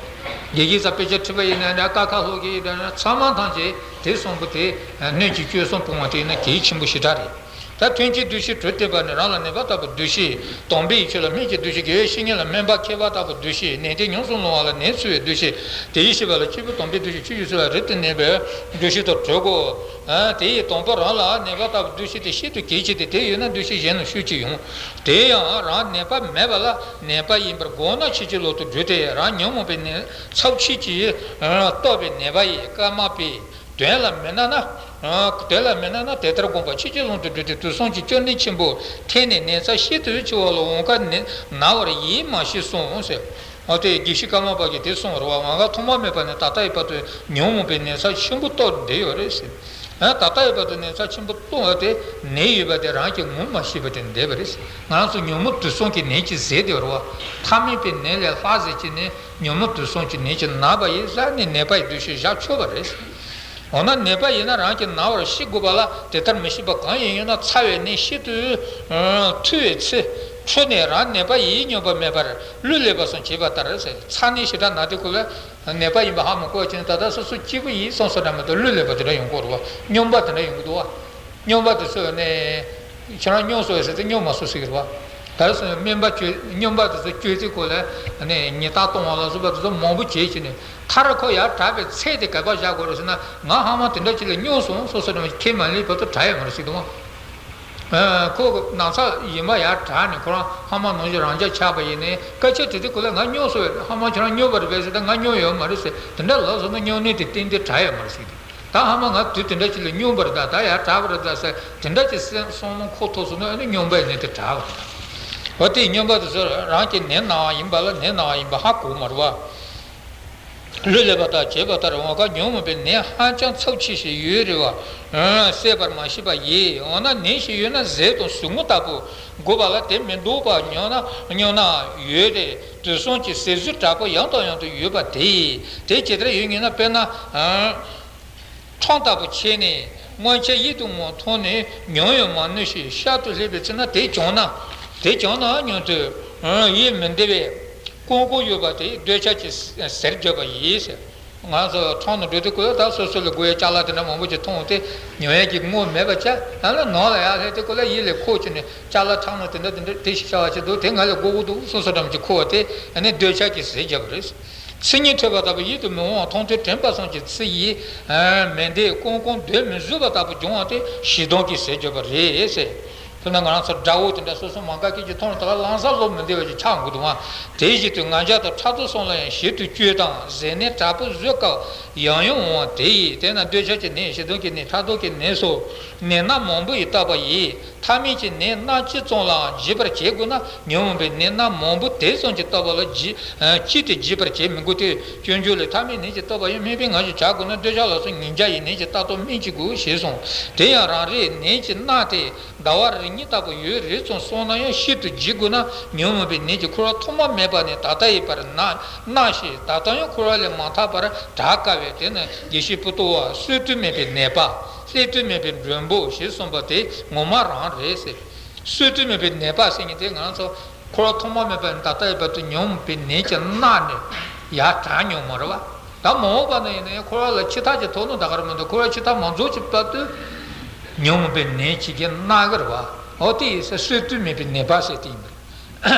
དགེ་རྒན་ཚོས་དཔེ་ཆ་ཁྲིད་པ་ཡིན་ན་འདྲ། ཀ་ཁ་ལྷོ་གི་ཡིན་འདྲ། ཚང་མ་ཐམས་ཅད་དེ་གསུམ་པོ་དེ་སྣོད་ཀྱི་སྤྱོད་གསུམ་སྤོང་བ་དེ་ཡིན་ན་གལ་ཆེན་པོ་ཞེ་དྲག་རེད། ད་ཐུན་གྱི་འདུ་ཤེས་དྲུག་བསྟེན་པ་ནི། རང་ལ་ནད་པ་ལྟ་བུའི་འདུ་ཤེས། དམ་པའི་ཆོས་ལ་སྨན་གྱི་འདུ་ཤེས། དགེ་བའི་བཤེས་གཉེན་ལ་སྨན་པ་མཁས་པ་ལྟ་བུའི་འདུ་ཤེས། ནན་ཏན་ཉམས་སུ་བླང་བ་ལ་ནད་འཚོལ་བའི་འདུ་ཤེས། དེ་ཡིས་ཤེས་པ་ལ་སྐྱེས་བུ་དམ་པའི་འདུ་ཤེས། ཆོས་ཀྱི་ཚུལ་ལ་རབ་ཏུ་གནས་པའི་འདུ་ཤེས་དང་གྲོལ་གོ། དེ་ཡི་དང་པོ་རང་ལ་ནད་པ་ལྟ་བུའི་འདུ་ཤེས་དེ་ཤིན་ཏུ་གལ་ཆེ་སྟེ། དེ་ཡོད་ན་འདུ་ཤེས་གཞན་ལ་ཤུགས་ཀྱིས་ཡོང་། དེ་ཡང་རང་ནད་པ་མེད་པ་ལ་ནད་པ་ཡིན་པར་དགོངས་ན་ཕྱིན་ཅི་ལོག་ཏུ་འགྲོ་སྟེ། རང་ཉོན་མོངས་པའི་ནད་ཚབས་ཆེ་གིས་བཏབ་པའི་ནད་པ་ཡི་སྐར་མ་པས་དོན་ལ་མི་གནས་ན། དོན་ལ་མི་གནས་ན་དེ་ལྟར་དགོངས་པ་ཕྱིན་ཅི་ལོག་ཏུ་འགྲོ་སྟེ། དུག་གསུམ་གྱི་སྐྱོན་ནད་ཆེན་པོ་ཐེབས་ནས་ནད་ཚབས་ཤིན་ཏུ་ཆེ་བ་ལ་འོང་ཁར་ནི་ན་བར་ཡིད་མ་ཆེས་གསུངས་ཟེར། འོ་དེ་དགེ་བཤེས་ཀརྨ་པ་གིས་དེ་གསུངས་པ་རེད་བ། ང་ག་ཐོག་མ་མེད་པ་ནས་ད་ལྟ་བའི་བར་དུ་ཉོན་མོངས་པའི་ནད་ཚབས་ཆེན་པོ་བཏབ་བསྡད་ཡོད་རེད་ཟེར། ད་ལྟ་བའི་བར་དུ་ནད་ཚབས་ཆེན་པོ་བཏབ་པ་དེ་ནད་ཡོད་པ་དེ་རང་གིས་ངོ་མ་ཤེས་པ་དེ་བསྡད་པ་རེད་ཟེར། ང་ཚོ་ཉོན་མོངས་དུག་གསུམ་གྱི་ནད་ཀྱིས་ཟས་བསྡད་པ་རེད་བ། ཐ་མལ་པའི་ནད་ལས་ལྷག་ཟེར་གྱི་ནི་ཉོན་མོངས་དུག་གསུམ་གྱི་ནད་ཀྱིས་ན་བ་ཡིན་ཟེར་ནས་ནད་པ་ཡི་འདུ་ཤེས་བཞག་ཆོག་པ་རེད་ཟེར། འོ་ན་ནད་པ་ཡིན་ན་རང་གིས་ན་བར་ཤེས་དགོས་པ་ལ། དེ་ལྟར་མི་ཤེས་པ་གང་ཡིན་ཡོད་ན། ཚ་བའི་ནད་ཤིན་ཏུ་འཐུལ་བའི་ཚེ་འཕྲོ་ནས་རང་ནད་པ་ཡིན་སྙོམས་པ་མེད་པར་གླུ་ལེན་པ་བཟུམ་བྱེད་པ་ལྟར་ཟེར། ཚ་ནད་ཞེ་དྲག་ན་དེ་ཁོ་ལ་ནད་པ་ཡིན་པ་ཧ་མ་གོ་བ་བྱས་ནས། ད་ལྟ་སོ་སོ་སྐྱིད་པོ་ཡིན་བསམ་བསམ་འདྲ་མ་གཏོགས་གླུ་ལེན་པ་དེ་འདྲ་ཡོང་གི་རེད་བ། སྙོམས་པ་དེ་འདྲ་ཡོང་གི་འདུག་བ། སྙོམས་པ་དེ་ཚོ་ནས་ཁྱེད་རང་སྙོམས་སོང་ཟེར་ཏེ་སྙོམས་མ་སོང་ཟེར་གི་རེད་བ། ད་རེས་སོང་སྨན་པ་བཅོས། སྙོམས་པ་དེ་ཚོ་བཅོས་ཚེ་ཁོ་ལ་ནི་ཉི་ལྟར་གཏོང་བ་ལ་སོགས་པ་དེ་ཚོ་མང་པོ་བྱས་བྱས་ནས། མཐར་ཁོ་ཡར་དྲག་པའི་ཚད་དེ་ག་པར་བཞག་དགོས་རེད་ཟེར་ན། ང་ཧ་མ་དེ་འདྲ་ཅིག་ལ་སྙོམས་སོང་བསམ་བསམ་འདྲ་མ་ཁས་མ་ལེན་བར་དུ་དྲག་ཡོད་མ་རེད་ཟེར་གི་འདུག་བ། ཁོ་ན་ཚ་ཡིན་པ་ཡར་དྲག་ནས་ཁོ་རང་ཧ་མ་ནང་བཞིན་རང་འཇགས་ཆགས་པ་ཡིན་ནའི། སྐད་ཆ་དྲིས་དུས་ཁོ་ལ་ང་སྙོམས་སོང་བས། ཧ་མ་ཁྱེད་རང་སྙོམས་པ་རེད་པས་ཟེར་ད། ང་སྙོམས་ཡོད་མ་རེད་ཟེར། དེ་འདྲ་ལབ་སོང་ན་སྙོམས་ནད་དེ་ཏན་ཏན་དྲག་ཡོད་མ་རེད་ཟེར་གི་འདུག་ད་ཧ་མ་ང་དུས་དེ་འདྲ་ཅིག་ལ་སྙོམས་པ་རེད་ད། ད་ཡར་དྲག་པ་རེད་ད་ཟེར། དེ་འདྲ་ཅིག་བསམ་བློ་འཁོར་ཐུབ་སོང་ན། ཨ་ནི་སྙོམས་པའི་ནད་དེ་དྲག་པ་རེད། འོ་དེ་སྙོམས་པ་དེ་ཚོ་རང་གི་ནད་ན་བ་ཡིན་པ་ལ་ནད་ན་བ་ཡིན་པ་ཧ་གོ་མ་རེད་བ། གླུ་ལེན་པ་དང་བྱེད་པ་ལྟར་འོང་ཁར་ཉོན་མོངས་པའི་ནད་ཧ་ཅང་ཚབས་ཆེ་ཞིག་ཡོད་རེད་བ། ཨང་། བསལ་བར་མ་ཤེས་པ་ཡིས། འོ་ན་ནད་ཞིག་ཡོད་ན་ཟས་དང་ཟུག་རྔུ་ལྟ་བུ་དགོས་པ་ལ། དེ་མི་འདོད་པ་སྙམ་ན་སྙམ་ན་ཡོད་དེ། དུག་གསུམ་གྱི་ཟས་བཟོད་དྲག་པོ་ཡང་དང་ཡང་དུ་ཡོད་པ་དེ་ཡིས། དེ་ཇི་ལྟར་ཡོད་ངེས་ན། དཔེར་ན། ཨང་། ཁྲག་ལྟ་བུ་ཆད་ནས་སྔོན་ཆད་ཡིད་དུ་མི་འོང་མཐོང་ནས་ཉམས་ཡང་མ་ནུས་ཤིང་ཤར་དུ་སླེབས་པའི་ཚེ་ན། དེ་བྱུང་ན། དེ་བྱུང་ན་སྙམ་དུ་ཡིད་མི་བདེ་བས་ཀུང་ཀུང་ཡོད་པ་དེ་འདོད་ཆགས་ཀྱི་ཟས་བརྗོད་པ་ཡིན་ཟེར། ང་ཚོ་ཁྲག་ནང་འགྲོ་དུས་ཁོ་ལ་ད་སོ་སོ་ལ་དགོས་ཡ་ཅ་ལག་དེ་འདྲ་མང་པོ་ཅིག་མཐོང་སྟེ་ཉོ་ཡ་གི་དངུལ་མེད་པ་བྱས། ཡང་ན་ནང་ལ་ཡར་སླེབས་དུས་ཁོ་ལ་ཡིད་ལ་ཁོག་བྱས་ནས་ཅ་ལག་ཁྲག་ནང་དེ་འདྲ་དེ་འདྲ་དེ་ཞིག་བྱ་བ་ཅིག་འདུག་དེ་ང་ལ་དགོས་ཀྱི་འདུག་བསམ་བསམ་འདྲ་མ་ཅིག་འཁོར་བ་དེ་ཨ་ནི་འདོད་ཆགས་ཀྱི་ཟས་བརྗོད་པ་རེད། ཚིག་སྙན་ཐོས་པ་ལྟ་བུ་ཡིད་དུ་མི་འོང་བ་མཐོང་དུས་དྲན་པ་བསམ་གྱི་ཚེ་ཡིད་མི་བདེ། ཀུང་ཀུང་སྡོད་མི་བཟོད་པ་ལྟ་བུ་འབྱུང་བ་དེ་ཞེ་སྡང་གི་ཟས་བརྗོད་པ་རེད་ཟེར། དཔེར་ན་ང་རང་ཚོ་དགྲ་བོ་དེ་འདྲ་སོ་སོ་མ་དགའ་མཁན་ཅིག་མཐོང་ན་དེ་ལ་ལམ་སང་བློ་མི་བདེ་བ་ཅིག་ཆགས་འགྲོ་གི་འདུག་ཨང་། དེ་བཞིན་དུ་ང་རྒྱལ་དང་ཕྲག་དོག་གསུམ་ལ་ཡང་ཞེ་སྡང་སྐྱོ་དང་ཟས་ནད་དྲག་པོ་བཟོད་དཀའ་བ་ཡང་ཡང་འོང་བ་དེ་ཡིས། དེས་ན་འདོད་ཆགས་ཀྱི་ནད། ཞེ་སྡང་གི་ནད། ཕྲག་དོག་གི་ནད་སོགས་ནད་སྣ་མང་པོ་ཡིས་བཏབ་པ་ཡིས། ཐ་མལ་གྱི་ནད་སྣ་གཅིག་ཙམ་ལའང་འཇིགས་པར་བྱེད་དགོས་ན། ཉོན་མོངས་པའི་ནད་སྣ་མང་པོ་དེ་ཙམ་གྱིས་བཏབ་པ་ལ་འཇིགས། ཨ། གཅིག་དེས་འཇིགས་པར་བྱེད་མི་དགོས་ཏེ། སྤྱོད་འཇུག་ལས་ཐ་མལ་ནད་ཀྱིས་བཏབ་པ་ཡང་སྨན་པས་ངར་ཞིང་བྱ་དགོས་ན། འདོད་ཆགས་ལ་སོགས་ཉིས་བརྒྱ་ཡི་ནད་ཀྱིས་བཏབ་སྟངས་སྨན་གྱིས་དགོས་ཞེས་གསུངས། དེ་ཡང་རང་རེའི་ནད་ཀྱི་སྣ་དེ་ཟླ་བ་རེ་གཉིས་ལྟ་བུ་ཡུན་རིང་ཙམ་སོང་ན་ཡང་ཤིན་ཏུ་འཇིགས་དགོས་ན། ཉོན་མོངས་པའི་ནད་ཀྱིས་འཁོར་བ་ཐོག་མ་མེད་པ་ནས་ད་ལྟ་ཡི་བར་ན་ན་ཞིང་། ད་ལྟ་ཡང་འཁོར་བ་ལས་མ་ཐར་བར་དྲག་དཀའ་བས། དེ་ནི་དགེ་བཤེས་པོ་ཏོ་བ་གསོད་དུ་མེད་པའི་ནད་པ། སླེབས་དུ་མེད་པའི་མགྲོན་པོ་ཞེས་གསུངས་པ་དེ་ངོ་མ་རང་རེད་ཟེར། གསོད་དུ་མེད་པའི་ནད་པ་ཟེར་མཁན་དེ་ང་ཚོ་ འཁོར་བ་ཐོག་མ་མེད་པ་ནས་ད་ལྟ་ཡི་བར་དུ་མྱོང་བའི་ནད་ཀྱིས་མནར་ནས་ཡར་དྲག་མྱོང་མ་རེད་བ། ད་མ་འོངས་པ་ན་ཡིན་ན་ཡང་འཁོར་བ་ལ་འཆི་ཐག་ཅིག་ཐོག་ནོ་ད་ག་རེ་མི་འདུག་འཁོར་བ་འཆི་ཐག་མ་རྫོགས་ཀྱི་བར་དུ་མྱོང་བའི་ནད་ཅིག་གིས་མནར་གི་རེད་བ། འོ་དེ་ཡིན་ས་བསོད་བདེ་མེད་པའི་ནད་པ་ཟེར་དེ་ཡིན་པ་རེད།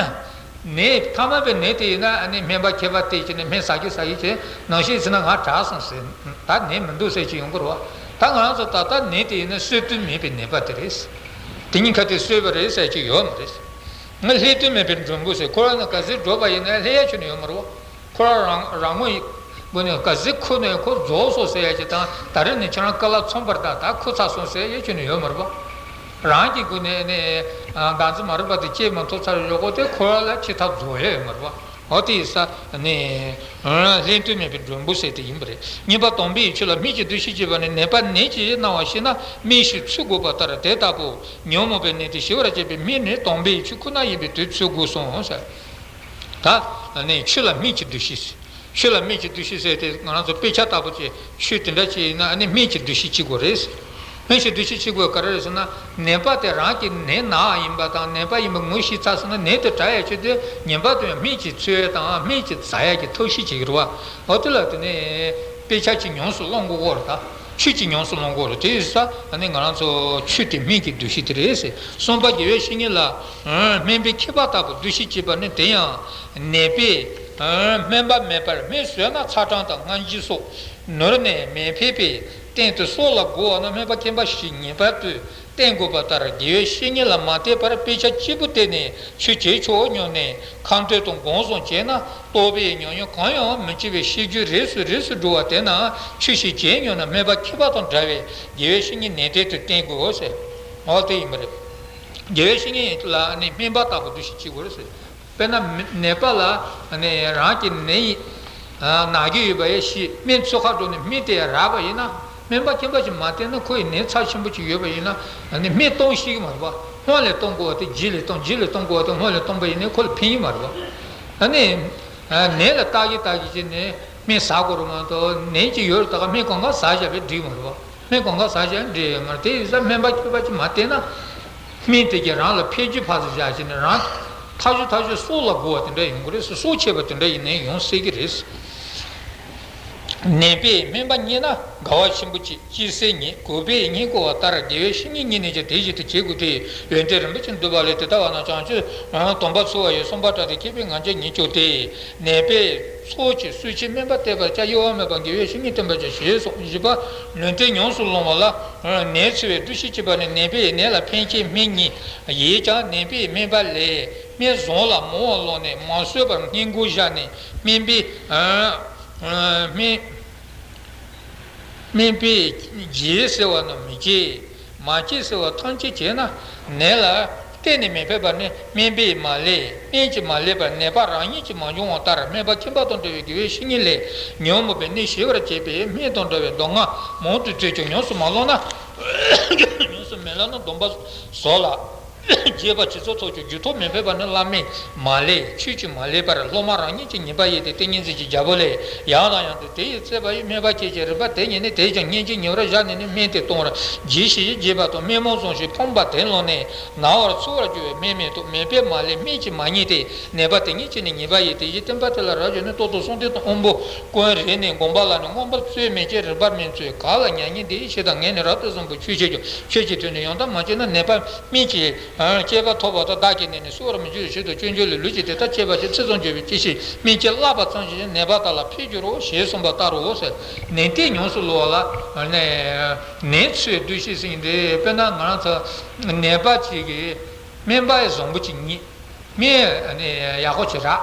ནད་ཐ་མལ་པའི་ནད་དེ་ཡིན་ན་ཨ་ནི་སྨན་པ་མཁས་པ་དེ་བྱས་ནས་སྨན་ཟ་གི་ཟ་གི་བྱས་ནང་བཞིན་བྱས་ན་ང་དྲག་སོང་ཟེར། ད་ནད་མི་འདུག་ཟེར་གྱི་ཡོང་གི་རེད་བ། ད་ང་རང་ཚོ་ད་ལྟ་ནད་དེ་ཡིན་ན་བསོད་བདེ་མེད་པའི་ནད་པ་དེ་རེད། དེ་གཉིས་ཀ་དེ་གསོས་པ་རེད་ཟེར་གྱི་ཡོད་མ་རེད། ང་ལྷད་དུ་མེད་པའི་མགྲོན་པོ་ཟེར། འཁོར་བ་ནས་ག་ཚོད་བསྒྲོགས་པ་ཡིན་ན་ལྷད་ཡ་ཁྱོན་ནས་ཡོད་མ་རེད་བ། འཁོར་བ་རང་རང་ངོ་ཡི་སྒོ་ནས་ག་ཚོད་ཁུར་ནས་ཁུར་རྫོགས་སོང་ཟེར་ཡ་ཅིག་དང་ད་རེས་ནས་ཁྱེད་རང་དཀའ་ལས་ཚང་བར་ད་ད་ཁུར་ཚར་སོང་ཟེར་ཡ་ཁྱོན་ནས་ཡོད་མ་རེད་བ། རང་གི་སྒོ་ནས་ནས་འདང་ཚིག་མ་རུངས་པ་དེ་སྐྱེས་མ་ཐུབ་ཚར་ཡོད་གོ་དེ་འཁོར་བ་ལ་འཆི་ཐབས་རྫོགས་ཡ་ཡོད་མ་རེད་བ། འོ་དེ་ཡིན་ས་ནས། ལྷད་དུ་མེད་པའི་མགྲོན་པོ་ཟེར་དེ་ཡིན་པ་རེད། གཉིས་པ་དམ་པའི་ཆོས་ལ་སྨན་གྱི་འདུ་ཤེས་བསྐྱེད་པ་ནི་ནད་པ་ནད་ཀྱིས་མནར་བ་ཤེས་ན་སྨན་ཞིག་འཚོལ་དགོས་པ་ལྟར་དེ་ལྟ་བུ་ཉོན་མོངས་པའི་ནད་དེ་ཞི་བར་བྱེད་པའི་སྨན་ནི་དམ་པའི་ཆོས་ཁོ་ན་ཡིན་པས་དེ་འཚོལ་དགོས་གསུངས་ཟེར། ད་ནི་ཆོས་ལ་སྨན་གྱི་འདུ་ཤེས། ཆོས་ལ་སྨན་གྱི་འདུ་ཤེས་ཟེར་ཏེ་ང་རང་ཚོ་དཔེ་ཆ་ལྟ་བུ་ཅིག་ཆོས་དེ་འདྲ་ཅིག་ཡིན་ན་ཨ་ནི་སྨན་གྱི་འདུ་ཤེས་གཅིག་དགོས་རེད། སྨན་གྱི་འདུ་ཤེས་གཅིག་དགོས་ག་རེ་རེད་ཟེར་ན། ནད་པ་དེ་རང་གི་ནད་ན་ཡིན་པ་དང་ནད་པ་ཡིན་པ་ངོ་ཤེས་ཚར་སོང་ན་ནད་དེ་དྲག་ཡ་ཆེད་དུ་ཉེན་པ་དེ་སྨན་གྱིས་འཚོལ་ཡ་དང་སྨན་གྱིས་ཟ་ཡ་གི་ཐབས་ཤེས་བྱེད་ཀྱི་རེད་བ། འོ་དེ་ལ་དེ་ནས་དཔེ་ཆ་གཅིག་ཉམས་སུ་བླང་དགོས་རེད་ད། ཆོས་ཀྱི་ཉམས་སུ་ལོངས་དགོས་རེད། དེ་ཡིན་ས་ཨ་ནི་ང་རང་ཚོ་ཆོས་དེ་སྨན་གྱི་འདུ་ཤེས་དེ་རེད་ཟེར། གསུམ་པ་དགེ་བའི་བཤེས་གཉེན་ལ། སྨན་པའི་ཁྱིམ་པ་ལྟ་བུ་འདུ་ཤེས་བྱེད་པ་ནི་དེ་ཡང་ནད་པས་སྨན་པ་མེད་པར་སྨན་ཟོས་ན་ཚ་གྲང་དང་སྔ་འགྱུར་སོགས་ནོར་ནས་མི་ཕན་པའི་སྟེང་དུ་སྲོག་ལ་རྒོལ་བ་ན་སྨན་པ་མཁས་པ་ཞིག་ངེས་པར་དུ་བསྟེན་དགོས་པ་ལྟར་དགེ་བའི་བཤེས་གཉེན་ལ་མ་བསྟེན་པར་དཔེ་ཆ་གཅིག་པུ་བལྟས་ནས་ཆོས་བྱེད་ཆོག་སྙམ་ནས་ཁ་འདོན་དང་དགོངས་གསུངས་བྱས་ན། རྟོགས་པའི་ཉམས་མྱོང་གང་ཡང་མི་སྐྱེ་བའི་ཤེས་རྒྱུད་རིས་སུ་རིས་སུ་འགྲོ་བ་དེ་ན་ཆོས་ཤིག་བྱེད་སྙམ་ན་སྨན་པ་མཁས་པ་དང་འདྲ་བའི་དགེ་བའི་བཤེས་གཉེན་ནན་ཏན་དུ་བསྟེན་དགོས་ཟེར། འོ་དེ་ཡིན་པ་རེད། དགེ་བའི་བཤེས་གཉེན་ལ་ནི་སྨན་པ་ལྟ་བུ་འདུ་ཤེས་བྱེད་དགོས་ཟེར། དཔེར་ན་མི་ནད་པ་ལ་ནི་རང་གི་ནད་ཡིན་ན་གི་ཡོད་པ་ཡ་ཤེས་སྨན་འཚོལ་ག་འགྲོ་ནས་སྨན་དེ་ཡ་རག་པ་ཡིན་ན། སྨན་པ་མཁས་པ་ཞིག་མ་བསྟེན་ན་ཁོ་ཡི་ནད་ཚབས་ཆེན་པོ་ཅིག་ཡོད་པ་ཡིན་ན་ནི་སྨན་གཏོང་ཤེས་ཀྱི་མ་རེད་པ། སྔོན་ལ་གཏོང་དགོས་པ་དེ་རྗེས་ལ་གཏོང་། རྗེས་ལ་གཏོང་དགོས་པ་དེ་སྔོན་ལ་གཏོང་པ་ཡིན་ན་ཁོ་ལ་ཕན་གྱི་མ་རེད་པ། ཨ་ནི་ནད་ལ་བརྟག་གི་བརྟག་གི་བྱས་ནས་སྨན་ཟ་དགོས་རེད་མ་གཏོགས་ནད་ཅིག་ཡོད་རེད་ད་ག་སྨན་གང་ག་ཟ་བཞག་པས་འགྲིག་མ་རེད་པ། སྨན་གང་ག་ཟ་བཞག་འགྲིག་ཡོད་མ་རེད། དེ་ཡིན་ཙང་སྨན་པ་མཁས་པ་ཅིག་མ་བསྟེན་ན། སྨན་དེ་གིས་རང་ལ་ཕན་རྒྱུ་ཕར་ཚུར་བཞག་བྱས་ནས་རང་ཐག་ཆོད་ཐག་ཆོད་སྲོག་ལ་རྒོལ་བ་དེ་འདྲ་ཡོང་གི་རེད། སྲོག་ཆད་པ་དེ་འདྲ་ཡིན་ནའི་ཡོང་སྲིད་ཀྱི་རེད། ནད་པས་སྨན་པ་རྙེད་ན་དགའ་བ་ཆེན་པོ་ཅིག་སྐྱེ་སྲིད་ཉིད། གུས་པས་སྙིང་བསྐོ་བ་ལྟར་དགེ་བའི་བཤེས་གཉེན་རྙེད་ནས་ཀྱང་དེ་བཞིན་དུ་བྱེད་དགོས་ཏེ། ཡོན་ཏན་རིན་པོ་ཆེ་འདུས་པ་ལས། དེ་ལྟ་བ་ན་བྱང་ཆུབ་སྡོམ་པ་འཚོལ་བ་ཡི། གསུམ་པ་དགྲ་སྟེ་མཁས་པའི་ངང་ཚུལ་ཉིད་སྐྱོབ་སྟེ། ནད་པས་ཚོགས་ཀྱི་གསོས་ཕྱིར་སྨན་པ་བསྟེན་པར་བྱ། གཡོ་བ་མེད་པར་དགེ་བའི་བཤེས་གཉེན་བསྟེན་པར་བྱ་ཞེས་སོགས། བཞི་པ་ལུང་བསྟན་ཉམས་སུ་བླང་བ་ལ། ནད་འཚོལ་བའི་འདུ་ཤེས་བསྐྱེད་པ་ནི་ནད་པས་ནད་ལ་ཕན་ཆེད་སྨན་རྙེད་ཡིན་ཀྱང་ནད་པས་སྨན་པ་ལས་སྨན་བཟང་ལ་མང་བ་བླངས་ནས་མ་གསོས་པར་སྔས་མགོ་བཞག་ནས་སྨན་པས་སྨན། སྨན་པས་བྱིས་ཟེར་བ་རྣམས་མི་བྱེད། མ་བྱིས་ཟེར་བ་ཐམས་ཅད་བྱས་ན་ནད་ལ་གཏན་ནས་མི་ཕན་པ་ནི་སྨན་པས་མ་བསླད། སྨན་གྱིས་མ་བསླད་པར་ནད་པ་རང་ཉིད་ཀྱིས་མ་བྱུང་བ་ལྟར་སྨན་པ་མཁས་པ་དང་འདྲ་བའི་དགེ་བའི་བཤེས་གཉེན་ལས་ཉོན་མོངས་པའི་ནད་ཞི་བར་བྱེད་པའི་སྨན་དང་འདྲ་བའི་མདོ་སྔགས་མང་དུ་བཙལ་ཀྱང་ཉམས་སུ་མ་བླངས་ན། ཉམས་སུ་མི་བླངས་ན་སྡོམ་པ་ཟོར་ལ། རྒྱས་པ་ཇི་ཙམ་ཐོབ་ཀྱང་རྒྱུད་ཐོག་མི་ཕན་པ་ནི་བླ་མས་མ་བསླད། ཆོས་ཀྱིས་མ་བསླད་པར་སློབ་མ་རང་ཉིད་ཀྱིས་ཉེས་པ་བྱས་ཏེ་ཏིང་ངེ་འཛིན་གྱི་རྒྱལ་པོ་ལས་ཡང་དང་ཡང་དུ་དེ་ཡི་བརྩེ་བ་ཡིས་སྨན་པ་ཁྱེད་ཀྱི་རིམ་པ་དེ་ཉིད་ནི་དེས་ཀྱང་སྙིང་རྗེ་ཉེ་བར་བཞག་ནས་ནི་སྨན་དེ་གཏོང་བར་གྱིས་ཤིག་རྒྱས་པ་དང་སྨན་མང་ཙམ་ཞིག་ཕོངས་པ་དེ་བླངས་ནས་ན་བར་འཚོ་བར་འགྱུར་བའི་སྨན་མེད་དོ། མེད་པས་མ་བསླད་སྨན་གྱིས་མ་རྙེད་དེ། ནད་པ་དེ་ཉིད་ཀྱིས་ནི་ཉེས་པ་བྱས་ཏེ་ཡིད་བརྟན་པ་དེ་ལ་རབ་ཞུགས་ནས་ལྟོ་དང་སྲུང་ལྡན་དང་དབང་པོ་ཀུན་རིག་ནས་འགོངས་པ་ལ་ནི་མངོན་པར་བརྩོན་མི་བྱེད་རིག་པར་མི་འཚོལ། གང་ལ་མྱ་ངན་འདས་ཞེས་དང་ངས་ནི་རབ་ཏུ་བཟུང་བའི་ཆོས་བྱེད་ཀྱང་ཆོས་ཀྱི་དོན་ནི་ཡང་དག་མ་བྱས་ན་ནད་པ་སྨན་གྱི་སྐྱེས་པ་ཐོབ་པ་དང་བདག་གི་ནད་ནི་གསོ་བར་མི་འགྱུར་ཞེས་དང་སྤྱོད་འཇུག་ལས་ལུས་ཀྱི་དེ་ལྟར་སྐྱེས་པ་ཞིག་ཚེ་བཟང་འགྱུར་བའི་སྐྱེད་ཤིང་སྨན་གྱིས་བརླབས་པ་ཙམ་ཞིག་ནད་པ་དག་ལ་ཕན་འགྱུར་རོ་ཞེས་གསུངས་པ་ལྟར་རོ་ཟེར། ནན་ཏན་ཉམས་སུ་བླང་བ་ལ་ནད་འཚོལ་བའི་འདུ་ཤེས་ཟེར་མཁན་དེ་དཔེར་ན་ང་རང་ཚོ་ནད་པ་གཅིག་གིས་སྨན་པ་བཟང་པོ་གཅིག་རྙེད། སྨན་ནི་ཡག་པོ་ཅིག་རག་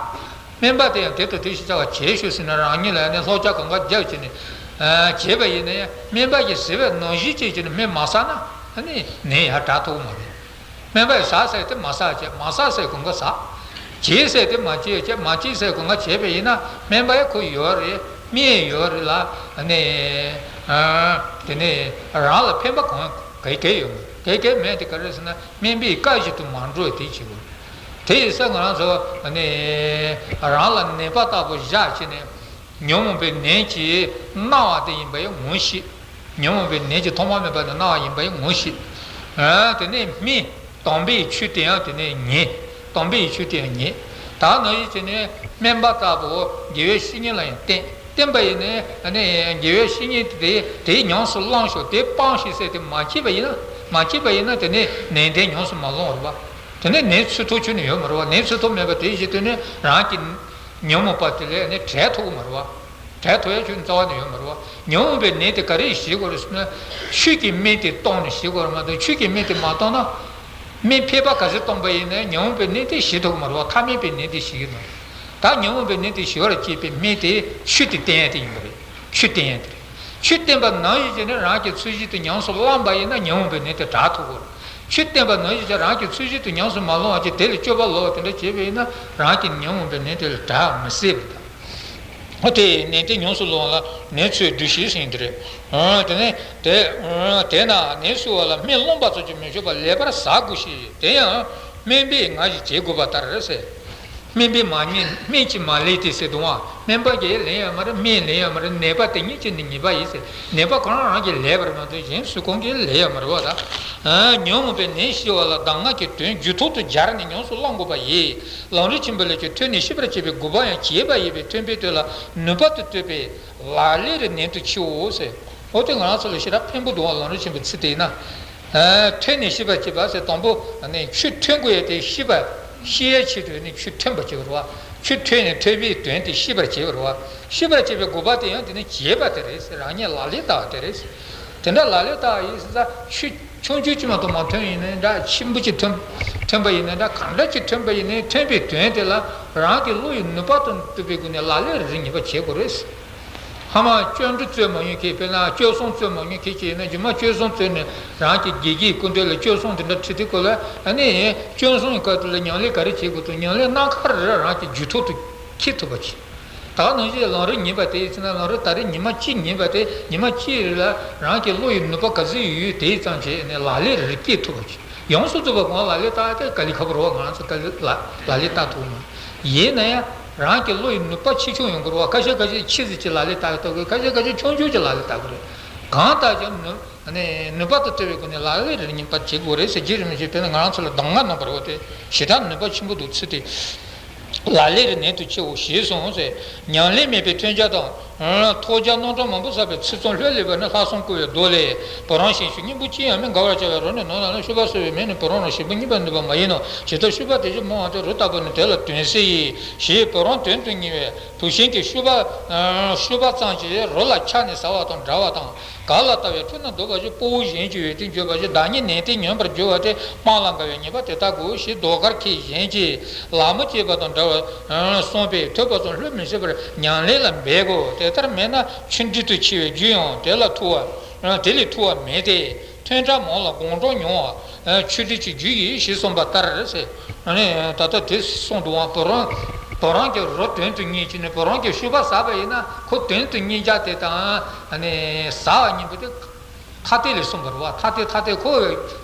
སྨན་པ་དེ་ཡང་དེ་དང་དེ་བཞིན་བྱ་བ་བྱེད་ཤོག་ཟེར་ན་རང་ཉིད་ལ་ནི་ལྷོག་རྒྱག་གང་ག་རྒྱག་བྱས་ནས་བྱས་པ་ཡིན་ན་ཡང་སྨན་པ་གིས་ཟེར་བའི་ནང་བཞིན་བྱས་བྱས་ནས་སྨན་མ་ཟ་ན་ནི་ནད་ཡང་དྲག་ཐུབ་ཀྱི་མ་རེད། སྨན་པས་ཟ་ཟེར་དེ་མ་ཟ་བྱས། མ་ཟ་ཟེར་གང་ག་ཟ། བྱེད་ཟེར་དེ་མ་བྱེད་བྱས། མ་བྱེད་ཟེར་གང་ག་བྱས་པ་ཡིན་ན་སྨན་པ་ཡང་ཁོ་ཡོད་རེད། སྨན་ཡང་ཡོད་རེད་ལ་ནི་དེ་ནི་རང་ལ་ཕན་པ་གང་ག་གེ་ཡོད་མེད། གེ་གེ་མེད་དེ་ག་རེ་ཟེར་ན་སྨན་པའི་བཀའ་བཞིན་དུ་མ་འགྲོ་བའི་དེ་བྱེད་དགོས། དེ་ཡིན་ཙང་ང་རང་ཚོ་ནི་རང་ལ་ནད་པ་ལྟ་བུ་བཞག་བྱས་ནས་ཉོན་མོངས་པའི་ནད་ཀྱིས་མནར་བ་དེ་ཡིན་པ་ཡང་ངོ་ཤེས། ཉོན་མོངས་པའི་ནད་ཀྱིས་ཐོག་མ་མེད་པ་ནས་མནར་བ་ཡིན་པ་ཡང་ངོ་ཤེས། དེ་ནས་སྨན་དམ་པའི་ཆོས་དེ་ཡང་དེ་ནས་ཉན། དམ་པའི་ཆོས་དེ་ཡང་ཉན། ད་ནང་བཞིན་བྱས་ནས་སྨན་པ་ལྟ་བུ་དགེ་བའི་བཤེས་གཉེན་ལ་ཡང་བསྟེན། བསྟེན་པ་ཡིན་ནའི་དགེ་བའི་བཤེས་གཉེན་དེ་དེ་ཉམས་སུ་བླང་ཤོག་དེ་སྤང་ཤོག་ཟེར་ཏེ་མ་བྱས་པ་ཡིན་ན། མ་བྱས་པ་ཡིན་ན་དེ་ནས་ནན་ཏན་ཉམས་སུ་མ་བླང་བ་རེད་བ། དེ་ནས་ནན་ཚུལ་ཐོག་ཆོས་ནི་ཡོད་མ་རེད་བ། ནན་ཚུལ་ཐོག་མེད་པ་དེ་བཞིན་དུ་ནི་རང་གི་ཉོན་མོངས་པ་དེ་ལས་ནི་བྲལ་ཐུབ་ཀྱི་མ་རེད་བ། བྲལ་ཐུབ་ཡ་ཆོས་རྩ་བ་ནས་ཡོད་མ་རེད་བ། ཉོན་མོངས་པའི་ནད་དེ་ག་རེ་ཞི་དགོས་རེད་ཟེར་ན། ཆོས་ཀྱི་སྨན་དེ་བཏང་ནས་ཞི་དགོས་རེད་མ་གཏོགས། ཆོས་ཀྱི་སྨན་དེ་མ་བཏང་ན། སྨན་ཕལ་པ་ག་ཚོད་བཏང་པ་ཡིན་ནའི་ཉོན་མོངས་པའི་ནད་དེ་ཞི་ཐུབ་ཀྱི་མ་རེད་བ། ཐ་མལ་པའི་ནད་དེ་ཞི་གི་མ་རེད། ད་ཉོན་མོངས་པའི་ནད་དེ་ཞི་བར་བྱེད་པའི་སྨན་དེ་ཆོས་དེ་བསྟེན་ཡ་དེ་ཡིན་པ་རེད། ཆོས་བསྟེན་ཡ་དེ་རེད། ཆོས་བསྟེན་པ་ནང་བཞིན་བྱས་ནས་རང་གི་ཚུལ་བཞིན་དུ་ཉམས་སུ་བླངས་པ་ཡིན་ན་ཉོན་མོངས་པའི་ནད་དེ་དྲག་ཐུབ་ཀྱི་རེད། ཆོས་བསྟན་པ་ནང་བཞིན་བྱས་རང་གི་ཚུལ་བཞིན་དུ་ཉམས་སུ་མ་བླངས་པ་ཅིག་དེ་ལ་སྤྱོད་པ་ལོག་པ་དེ་འདྲ་བྱས་པ་ཡིན་ན་རང་གི་ཉོན་མོངས་པའི་ནད་དེ་ལ་དྲག་མི་སྲིད་པ་དང་། འོ་དེ་ནན་ཏན་ཉམས་སུ་བླང་ལ་ནན་ཚུལ་བསྡུ་ཞེས་ཟེར་དེ་རེད། འོ་དེ་ནས་དེ་དེས་ན་ནད་གསོ་བ་ལ་སྨན་སློང་པ་ཙམ་གྱིས་མི་ཆོག་པར་ལེགས་པར་ཟ་དགོས་ཤིང་། དེ་ཡང་སྨན་པས་ངར་ཞིག་བྱེད་དགོས་པ་ལྟར་ཟེར། སྨན་པས་མ་ཉན། སྨན་གྱིས་མ་ལེགས་ཏེ་ཟེར་དུས། སྨན་པ་གིས་ལེན་ཡ་མ་རེད། སྨན་ལེན་ཡ་མ་རེད། ནད་པ་དེ་ཉིད་ཀྱིས་ནི་ཉེས་པ་ཡིན་ཟེར། ནད་པ་ཁོ་རང་རང་གིས་ལེགས་པར་མ་གཏོགས་གཞན་སུ་གང་གིས་ལེན་ཡ་མ་རེད་བ། ད་ཉོན་མོངས་པའི་ནད་ཞི་བ་ལ་གདམས་ངག་གི་དོན་རྒྱུད་ཐོག་ཏུ་སྦྱར་ནས་ཉམས་སུ་བླང་དགོས་པ་ཡིས། ལམ་རིམ་ཆེན་པོ་ལས་ཀྱང་ཐོས་ནས་ཤེས་པར་བྱེད་པའི་དགོས་པ་ཡང་བྱས་པ་ཡིན་པས་ཐོས་པའི་དོན་ལ་ནུས་པ་དང་བསྟུན་པའི་ལག་ལེན་རེ་ནན་དུ་མཆིའོ་ཟེར། འོ་དེ་ང་རང་ཚོ་ལ་ཞེ་དྲག་ཕན་པོ་འདུག་བ། ལམ་རིམ་ཆེན་པོའི་ཚིག་དེ་ཡིན་ན། ཨ། ཐོས་ནས་ཤེས་པར་བྱེད་པ་ཟེར། དང་པོ་ནི་ཆོས་ཐོས་དགོས་ཡ་དེ་ཤེས་པ། ཤེས་ཡའི་ཆེད་དུ་ནི་ཆོས་ཐོས་པར་བྱེད་པ་རེད་བ། ཆོས་ཐོས་ནས་ཐོས་པའི་དོན་དེ་ཤེས་པར་བྱེད་པ་རེད་བ། ཤེས་པར་བྱེད་པའི་དགོས་པ་དེ་ཡང་དེ་ནི་བྱེད་པ་དེ་རེད་ཟེར། རང་ཉིད་ལག་ལེན་བསྟར་བ་དེ་རེད་ཟེར། དེ་འདྲ་ལག་ལེན་བསྟར་བ་ཡིན་ཟེར། ད་ཆོས་ཆུང་ཆུང་ཅིག་མ་གཏོགས་མ་ཐོན་ཡིན་ནའི་འདྲ། ཆེན་པོ་ཅིག་ཐོན་ཐོན་པ་ཡིན་ནའི་འདྲ། གང་འདྲ་ཅིག་ཐོན་པ་ཡིན་ནའི་ཐོན་པའི་དོན་དེ་ལ་རང་གི་བློ་ཡི་ནུས་པ་དང་བསྟུན་པའི་སྒོ་ནས་ལག་ལེན་རེ་རེ་ངེས་པར་བྱེད་དགོས་རེད་ཟེར། ཧ་མ་སྤྱོད་འབྲས་རྩོད་མ་མྱོང་མཁན། དཔེར་ན་སྤྱོད་བཟང་རྩོད་མ་མྱོང་མཁན་ཅིག་ཡིན་ན། རྗེས་མ་སྤྱོད་བཟང་རྩོད་ནས་རང་གི་དགེ་རྒན་སྐུ་མདུན་ལ་སྤྱོད་བཟང་དེ་འདྲ་ཁྲིད་དུས་སྐབས་ལ། ཨ་ནི་སྤྱོད་བཟང་གི་སྐབས་དེ་ལ་ཉམས་ལེན་ག་རེ་བྱེད་དགོས་འདུག་ཉམས་ལེན་སྣ་ཁ་རེ་རེ་རང་གི་རྒྱུད་ཐོག་ཏུ་འཁྱེར་ཐུབ་པ་བྱེད། ད་ག་ནང་བཞིན་ལམ་རིམ་ཉན་པ་དེ་ཡིན་ན། ལམ་རིམ་ད་རེས་ཉི་མ་གཅིག་ཉན་པ་དེ་ཉི་མ་གཅིག་རེ་ལ་རང་གི་བློ་ཡི་ནུས་པ་ག་ཚོད་ཡོད་ཡོད་དེ་ཙམ་བྱས་ནས་ལག་ལེན་རེ་སྐྱེལ་ཐུབ་པ་བྱེད། ཡོངས་སུ་རྫོགས་པ་གང་ལག་ལེན་བསྟར་ཡ་དེ་དཀའ་ལས་ཁག་པོ་རེད་བ། ང་རང་ཚོ་དཀའ་ལས་ལག་ལག་ལེན་བསྟར་ཐུབ་མ། ཡིན་ན་ཡང་རང་གི་བློ་ཡི་ནུས་པ་ཆེ་ཆུང་ཡོང་དགོས་རེད་བ། ཁ་ཤས་ཁ་ཤས་ཆེ་ཙམ་ཅིག་ལག་ལེན་བསྟར་ཐུབ་དགོས། ཁ་ཤས་ཁ་ཤས་ཆུང་ཆུང་ཅིག་ལག་ལེན་བསྟར་དགོས་རེད། གང་ལྟར་ཀྱང་ནུས་ནུས་པ་དང་བསྟུན་པའི་སྒོ་ནས་ལག་ལེན་རེ་ངེས་པར་བྱེད་དགོས་རེད་ཟེར། རྗེ་རིན་པོ་ཆེས་དཔེར་ན་ང་རང་ཚོ་ལ་གདམས་ངག་གནང་བ་རེད་བ། དེ་ཞེ་དྲག་ནུས་པ་ཆེན་པོ་འདུག་ཚུལ་དེ། ལག་ལེན་རེ་ནན་དུ་མཆིའོ་ཞེས་གསུངས་ཟེར། ཉམས་ལེན་མེད་པའི་མཐོང་རྒྱ་དང་། ཐོས་རྒྱ་རྣམ་གྲངས་མང་པོ་བསགས་པའི་ཚིག་རྩོམ་ལྷུར་ལེན་པ་ནི་ལྷག་བསམ་བསྐུལ་བའི་མདོ་ལས། བུ་རམ་ཤིང་ཤུགས་སྙིང་པོ་ཅི་ཡང་མེད། འགལ་བར་བྱ་བའི་རོ་ནི་ནོར་ལ་ནི། ཤུག་པ་གསོ་བའི་མེ་ནི་བུ་རམ་རོ། ཞིག་པོ་རྙེད་པར་ནུས་པ་མ་ཡིན་ནོ། ཇི་ལྟར་ཤུག་པ་དེ་བཞིན་མང་བ་དེ། རོ་ལྟ་བུར་ནི་དེ་ལ་དོན་གསལ་ཡིན། ཞེས་བུ་རམ་དོན་དུ་གཉེར་བའི་བུད་ཤིང་གི་ཤུག་པ། ཤུག་པ་ཙམ་གྱིས་རོ་ལ་ཆགས་ནས་ཟ་བ་དང་འདྲ་བ་དང་། ག་ལ་ལྟ་བའི་ཁྲོད་ན་འདུག་པ་བཞིན། དཔའ་བོ་གཞན་གྱི་འོད་དེ་འཇོམས་པ་བཞིན། བདག་ཉིད་ནན་ཏན་ཉམས་པར་འགྱུར་བ་སྟེ། སྤང་ལ་དགའ་བའི་ཉེས་པ་དེ་དག་གོ། ཞེས་ཟློས་གར་མཁན་གཞན་གྱིས་ལད་མོ་བྱེད་པ་དང་འདྲ་བར་གསུངས་པས། ཐོས་པ་ཙམ་ལྷོད་མི་སྲིད་པར་ཉམས་ལེན་ལ་འབད་དགོས། དེ་ལྟར་མེད་ན་ཆུ་འབྲུ་དུ་འཆི་བའི་རྒྱུ་ཡང་དེ་ལ་ཐུག་པ། དེ་ལས་ཐུག་པ་མེད་དེ། ཐོས་གྲངས་མང་ལ་སྒོམ་གྲངས་ཉུང་བ། ཆུ་འབྲུ་གི་རྒྱུ་ཡིན། ཞེས་གསུངས་པ་ལྟར་ཟེར། ཨ་ནི་ད་ལྟ་དེ་གསུངས་འདུག་བ། བུ་རམ་བུ་རམ་གྱི་རོ་དོན་དུ་གཉེར་བྱས་ནས་བུ་རམ་གྱི་ཤུག་པ་ཟ་བ་ཡིན་ན། ཁོ་དོན་དུ་གཉེར་རྒྱུ་དེ་དང་། ཨ་ནི་ཟ་བ་གཉིས་པོ་དེ་ཐ་དད་ལས་གསུངས་པ་རེད་བ། ཐ་དད་ཐ་དད། ཁོ་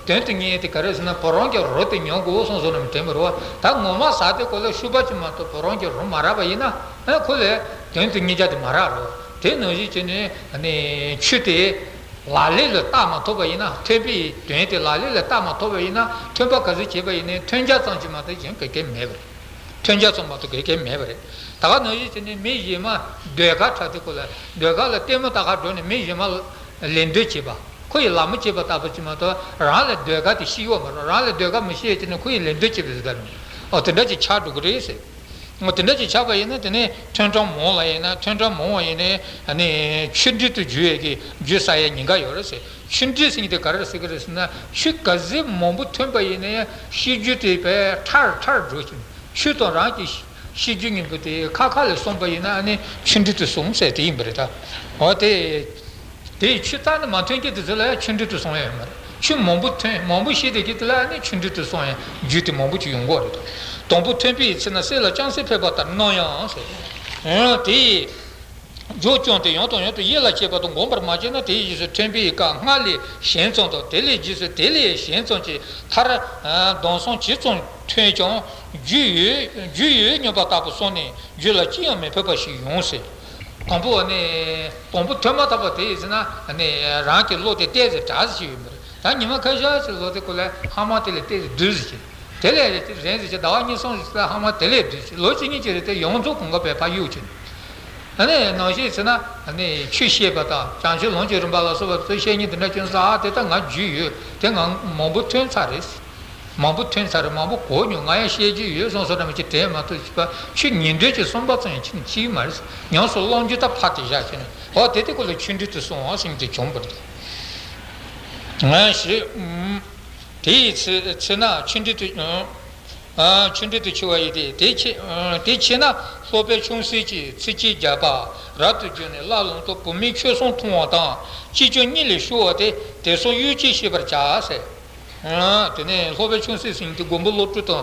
དོན་དུ་གཉེར་དེ་ག་རེ་ཟེར་ན། བུ་རམ་གྱི་རོ་དེ་མྱོང་དགོས་གསུངས་སོང་ནམ་དྲན་པ་རེད་བ། ད་ངོ་མ་ཟ་དུས་སྐབས་ལ་ཤུག་པ་ཅིག་མ་གཏོགས་བུ་རམ་གྱི་རོ་མ་རག་པ་ཡིན་ན། ཨ། ཁོ་ལ་དོན་དུ་གཉེར་རྒྱུ་དེ་མ་རག་རེད་བ། དེ་ནང་བཞིན་བྱས་ནས་ཨ་ནི་ཆོས་དེ་ལག་ལེན་ལ་བསྟར་མ་ཐུབ་པ་ཡིན་ན། ཐོས་པའི་དོན་དེ་ལག་ལེན་ལ་བསྟར་མ་ཐུབ་པ་ཡིན་ན། ཐོས་པ་ག་ཚོད་བྱས་པ་ཡིན་ནའི་ཐོས་རྒྱུ་ཙམ་ཅིག་མ་གཏོགས་གཞན་ག་གེ་མེད་པ་རེད། ཐོས་རྒྱུ་ཙམ་མ་གཏོགས་ག་གེ་མེད་པ་རེད། ད་ག་ནང་བཞིན་བྱས་ནས་མི་གཞན་མ་ཟློས་གར་འཁྲབ་དུས་སྐབས་ལ། ཟློས་གར་ལ་ལྟད་མོ་ལྟ་གར་འགྲོ་ནས་མི་གཞན་མ་ལད་ཟློས་བྱེད་པ། ཁོ་ཡི་ལད་མོ་བྱེད་པ་ལྟ་བུ་ཅིག་མ་གཏོགས་རང་ལ་ཟློས་གར་དེ་ཤེས་ཡོད་མ་རེད། རང་ལ་ཟློས་གར་མི་ཤེས་བྱས་ནས་ཁོ་ཡི་ལད་ཟློས་བྱེད་པའི་ཟློས་གར་མིན། ཨོ། དེ་འདྲ་ཅིག་ཆགས་འགྲོ་གི་རེད་ཟེར། ཨོ། དེ་འདྲ་ཅིག་ཆགས་པ་ཡིན་ན། དེ་ནས་ཐོས་གྲངས་མང་ལ་ཡིན་ན། ཐོས་གྲངས་མང་བ་ཡིན་ནའི་ཨ་ནི་ཆུ་འབྲུ་དུ་འགྱུར་བའི་གི་རྒྱུ་ཟ་ཡའི་ཉེན་ཁ་ཡོད་རེད་ཟེར། ཆུ་འབྲུ་ཟེར་མཁན་དེ་ག་རེ་ཟེར་གི་རེད་ཟེར་ན། ཆུ་ག་ཚོད་མང་པོ་ཐོན་པ་ཡིན་ནའི་ཤེས་རྒྱུད་དེ་བས་ཕྲ་རུ་ཕྲ་རུ་འགྲོ་ཞིང་། ཆོས་དང་རང་གི་ཤེས་རྒྱུད་གཉིས་པོ་དེ་ཁ་ཁ་ལ་སོང་པ་ཡིན་ན། ཨ་ནི་ཆུ་འབྲུ་དུ་སོང་ཟེར་དེ་ཡིན་པ་རེད་ད། འོ་དེ། དེ་ཆུ་རྩ་ནས་མ་ཐོན་མཁན་དེ་ཚོ་ལ་ཆུ་འབྲུ་དུ་སོང་ཡ་ཡོད་མ་རེད། ཆུ་མང་པོ་ཐོན། མང་པོ་ཤེས་བསྡད་མཁན་དེ་ལ་ཨ་ནི་ཆུ་འབྲུ་དུ་སོང་ཡ་རྒྱུ་དེ་མང་པོ་ཅིག་ཡོང་གི་རེད་ད། དང་པོ་ཐོས་པའི་ཚེ་ན་གསེར་ལ་ལྕང་སྲེ་ཕོག་པ་ལྟར་སྣང་ཡང་ཟེར། འོ་དེ། འཇོག་ཀྱང་དེ་ཡང་དང་ཡང་དུ་ཡིད་ལ་བྱེད་པ་དང་སྒོམ་པར་མ་བྱས་ན། དེའི་རྗེས་སུ་ཐོས་པའི་སྐབས་སྔར་ལས་ཞན་ཙམ་དང་། དེ་ལས་རྗེས་སུ་དེ་ལས་ཞན་ཙམ་གྱི་མཐར་ཟླ་གསུམ་ཇི་ཙམ་ཐོན་ཀྱང་རྒྱུ་ཡོད། རྒྱུ་ཡོད་སྙམ་པ་ལྟ་བུ་སོང་ནས་རྒྱུད་ལ་ཅི་ཡང་མི་ཕོག་པ་ཞིག་ཡོང་ཟེར། དང་པོ་ནི་དང་པོ་ཐོས་མ་ཐག་པ་དེ་ཡིན་ཟེར་ན། ནི་རང་གི་བློ་དེ་ཏོག་ཙམ་དྲག་ཙམ་ཞིག་ཡོད་མ་རེད། ད་ཉི་མ་ཁ་ཤས་ཤིག་བློ་དེ་ཁོ་ལ་ཧ་མ་དེ་ལས་ཏོག་ཙམ་སྡུག་ཙམ་ཞིག་དེ་ལས་རེད་དེ་རན་ཟེར་གྱི་ཟླ་བ་གཉིས་གསུམ་ཟེར་ཚེ་ཧ་མ་དེ་ལས་བསྡུས་ལོ་གཅིག་གཉིས་ཀྱི་རེད་དེ་ཡོངས་རྫོགས་གོམ་ཁ་བས་ཕར་གཡུག་ཕྱིན། ཨ་ནི་ནང་བཞིན་ཟེར་ན་ཨ་ནི་ཆོས་བཤད་པ་དང་བྱང་ཆུབ་ལམ་གྱི་རིམ་པ་ལ་སོགས་པ་ཚོས་བཤད་མཁན་དེ་འདྲ་ཅུང་ཟད་དེ་ད་ང་རྒྱུས་ཡོད་དེ་ང་མང་པོ་ཐོན་ཚར་རེད། མང་པོ་ཐོན་ཚར་རེད་མང་པོ་གོ་མྱོང་ང་ཡང་བཤད་རྒྱུ་ཡོད་སོང་སོང་འདྲ་མ་ཅིག་དྲན་མ་ཐུབ་ཅིག་པ་ཆོས་ཉན་འདོད་ཀྱི་བསམ་པ་ཙམ་ཡང་ཅིག་ཅིག་མ་རེད། ཉམས་སུ་བླང་རྒྱུ་ད་ཕར་དེ་བཞག་བྱས་ནས་འོ་དེ་དེ་ཀོ་ལ་ཆོས་འབྲེལ་དུ་སོང་བ་ཟེར་མཁན་དེ་བྱུང་བ་རེད། ང་ཞེས། དེ་ཡི་ཚེ་ཚེ་ན་ཆོས་འབྲེལ་དུ། ཨ། ཆོས་འབྲེལ་དུ་འཆི་བ་ཡིན་ཏེ། དེ་ཕྱི་དེ་ཕྱི་ན་སློབ་དཔོན་ཆུང་སྲིད་ཀྱིས་ཚིགས་བཅད་བརྒྱ་པ་རབ་ཏུ་བརྗོད་ནས་སླར་ལོངས་དང་བུད་མེད་ཆོས་གསུམ་མཐོང་བ་དང་། ཅི་བྱ་གཉིད་ལས་ཤོར་བ་སྟེ། དེ་སོགས་གཡོ་སྐྱེས་ཤེས་པར་བྱ་ཟེར། ཨ། དེ་ནས་སློབ་དཔོན་ཆུང་སྲིད་ཟེར་མཁན་དེ་མགོན་པོ་བློ་གྲོས་དང་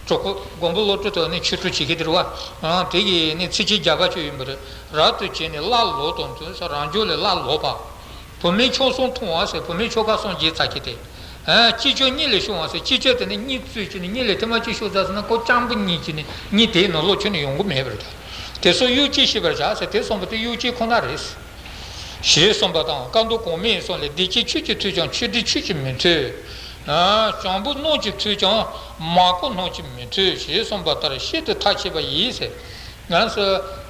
གྲོགས་པོ་མགོན་པོ་བློ་གྲོས་དང་ནི་ཆོས་གྲོགས་བྱེད་མཁན་དེ་རེད་བ། ཨ། དེ་གིས་ནི་ཚིགས་བཅད་བརྒྱ་པ་བྱས་ཡིན་པ་རེད། རབ་ཏུ་བྱས་ནས་སླར་ལོངས་དང་དུས་སུ་རང་འཇོག་ལས་སླར་ལོག་པ། བུད་མེད་ཆོས་གསུམ་མཐོང་བ་ཟེར་བུད་མེད་ཆོ་ག་གསུམ་བརྗེད་ཚར་གྱི་དེ། ཨ། ཅི་བྱ་གཉིད་ལས་ཤོར་བ་ཟེར་ཅི་བྱ་དེ་ནི་གཉིད་བཙུགས་ཀྱི་ནི་གཉིད་ལས་ཐེངས་མ་གཅིག་ཤོར་ཚར་སོང་ན་ཁོ་སྤྱང་པོ་གཉིད་ཀྱི་ནི་གཉིད་དེའི་ནང་ལོག་ཁྱོན་ནས་ཡོང་གི་མེད་པར་གྱུར། དེ་སོགས་གཡོ་སྐྱེས་ཤེས་པར་བྱ་ཟེར་དེ་གསུངས་པ་དེ་གཡོ་སྐྱེས་ཁོ་ན་རེད། ཞེས་གསུངས་པ་དང་བཀའ་མདོ་གོང་མའི་གསུང་ལས། བདེ་སྐྱིད་ཆོས་ཀྱིས་འཐུས་ཀྱང་ཆོས་འབྲེལ་ཆོས་ཀྱིས་མི་འཐུས། ཨ། སྤྱང་པོ་སྣུམ་གྱིས་འཐུས་ཀྱང་མ་ཀོ་སྣུམ་གྱིས་མི་འཐུས་ཞེས་གསུངས་པ་ལྟར་ཤིན་ཏུ་ཐ་ཆད་པ་ཡིས་ཟེར། ང་ཚོ་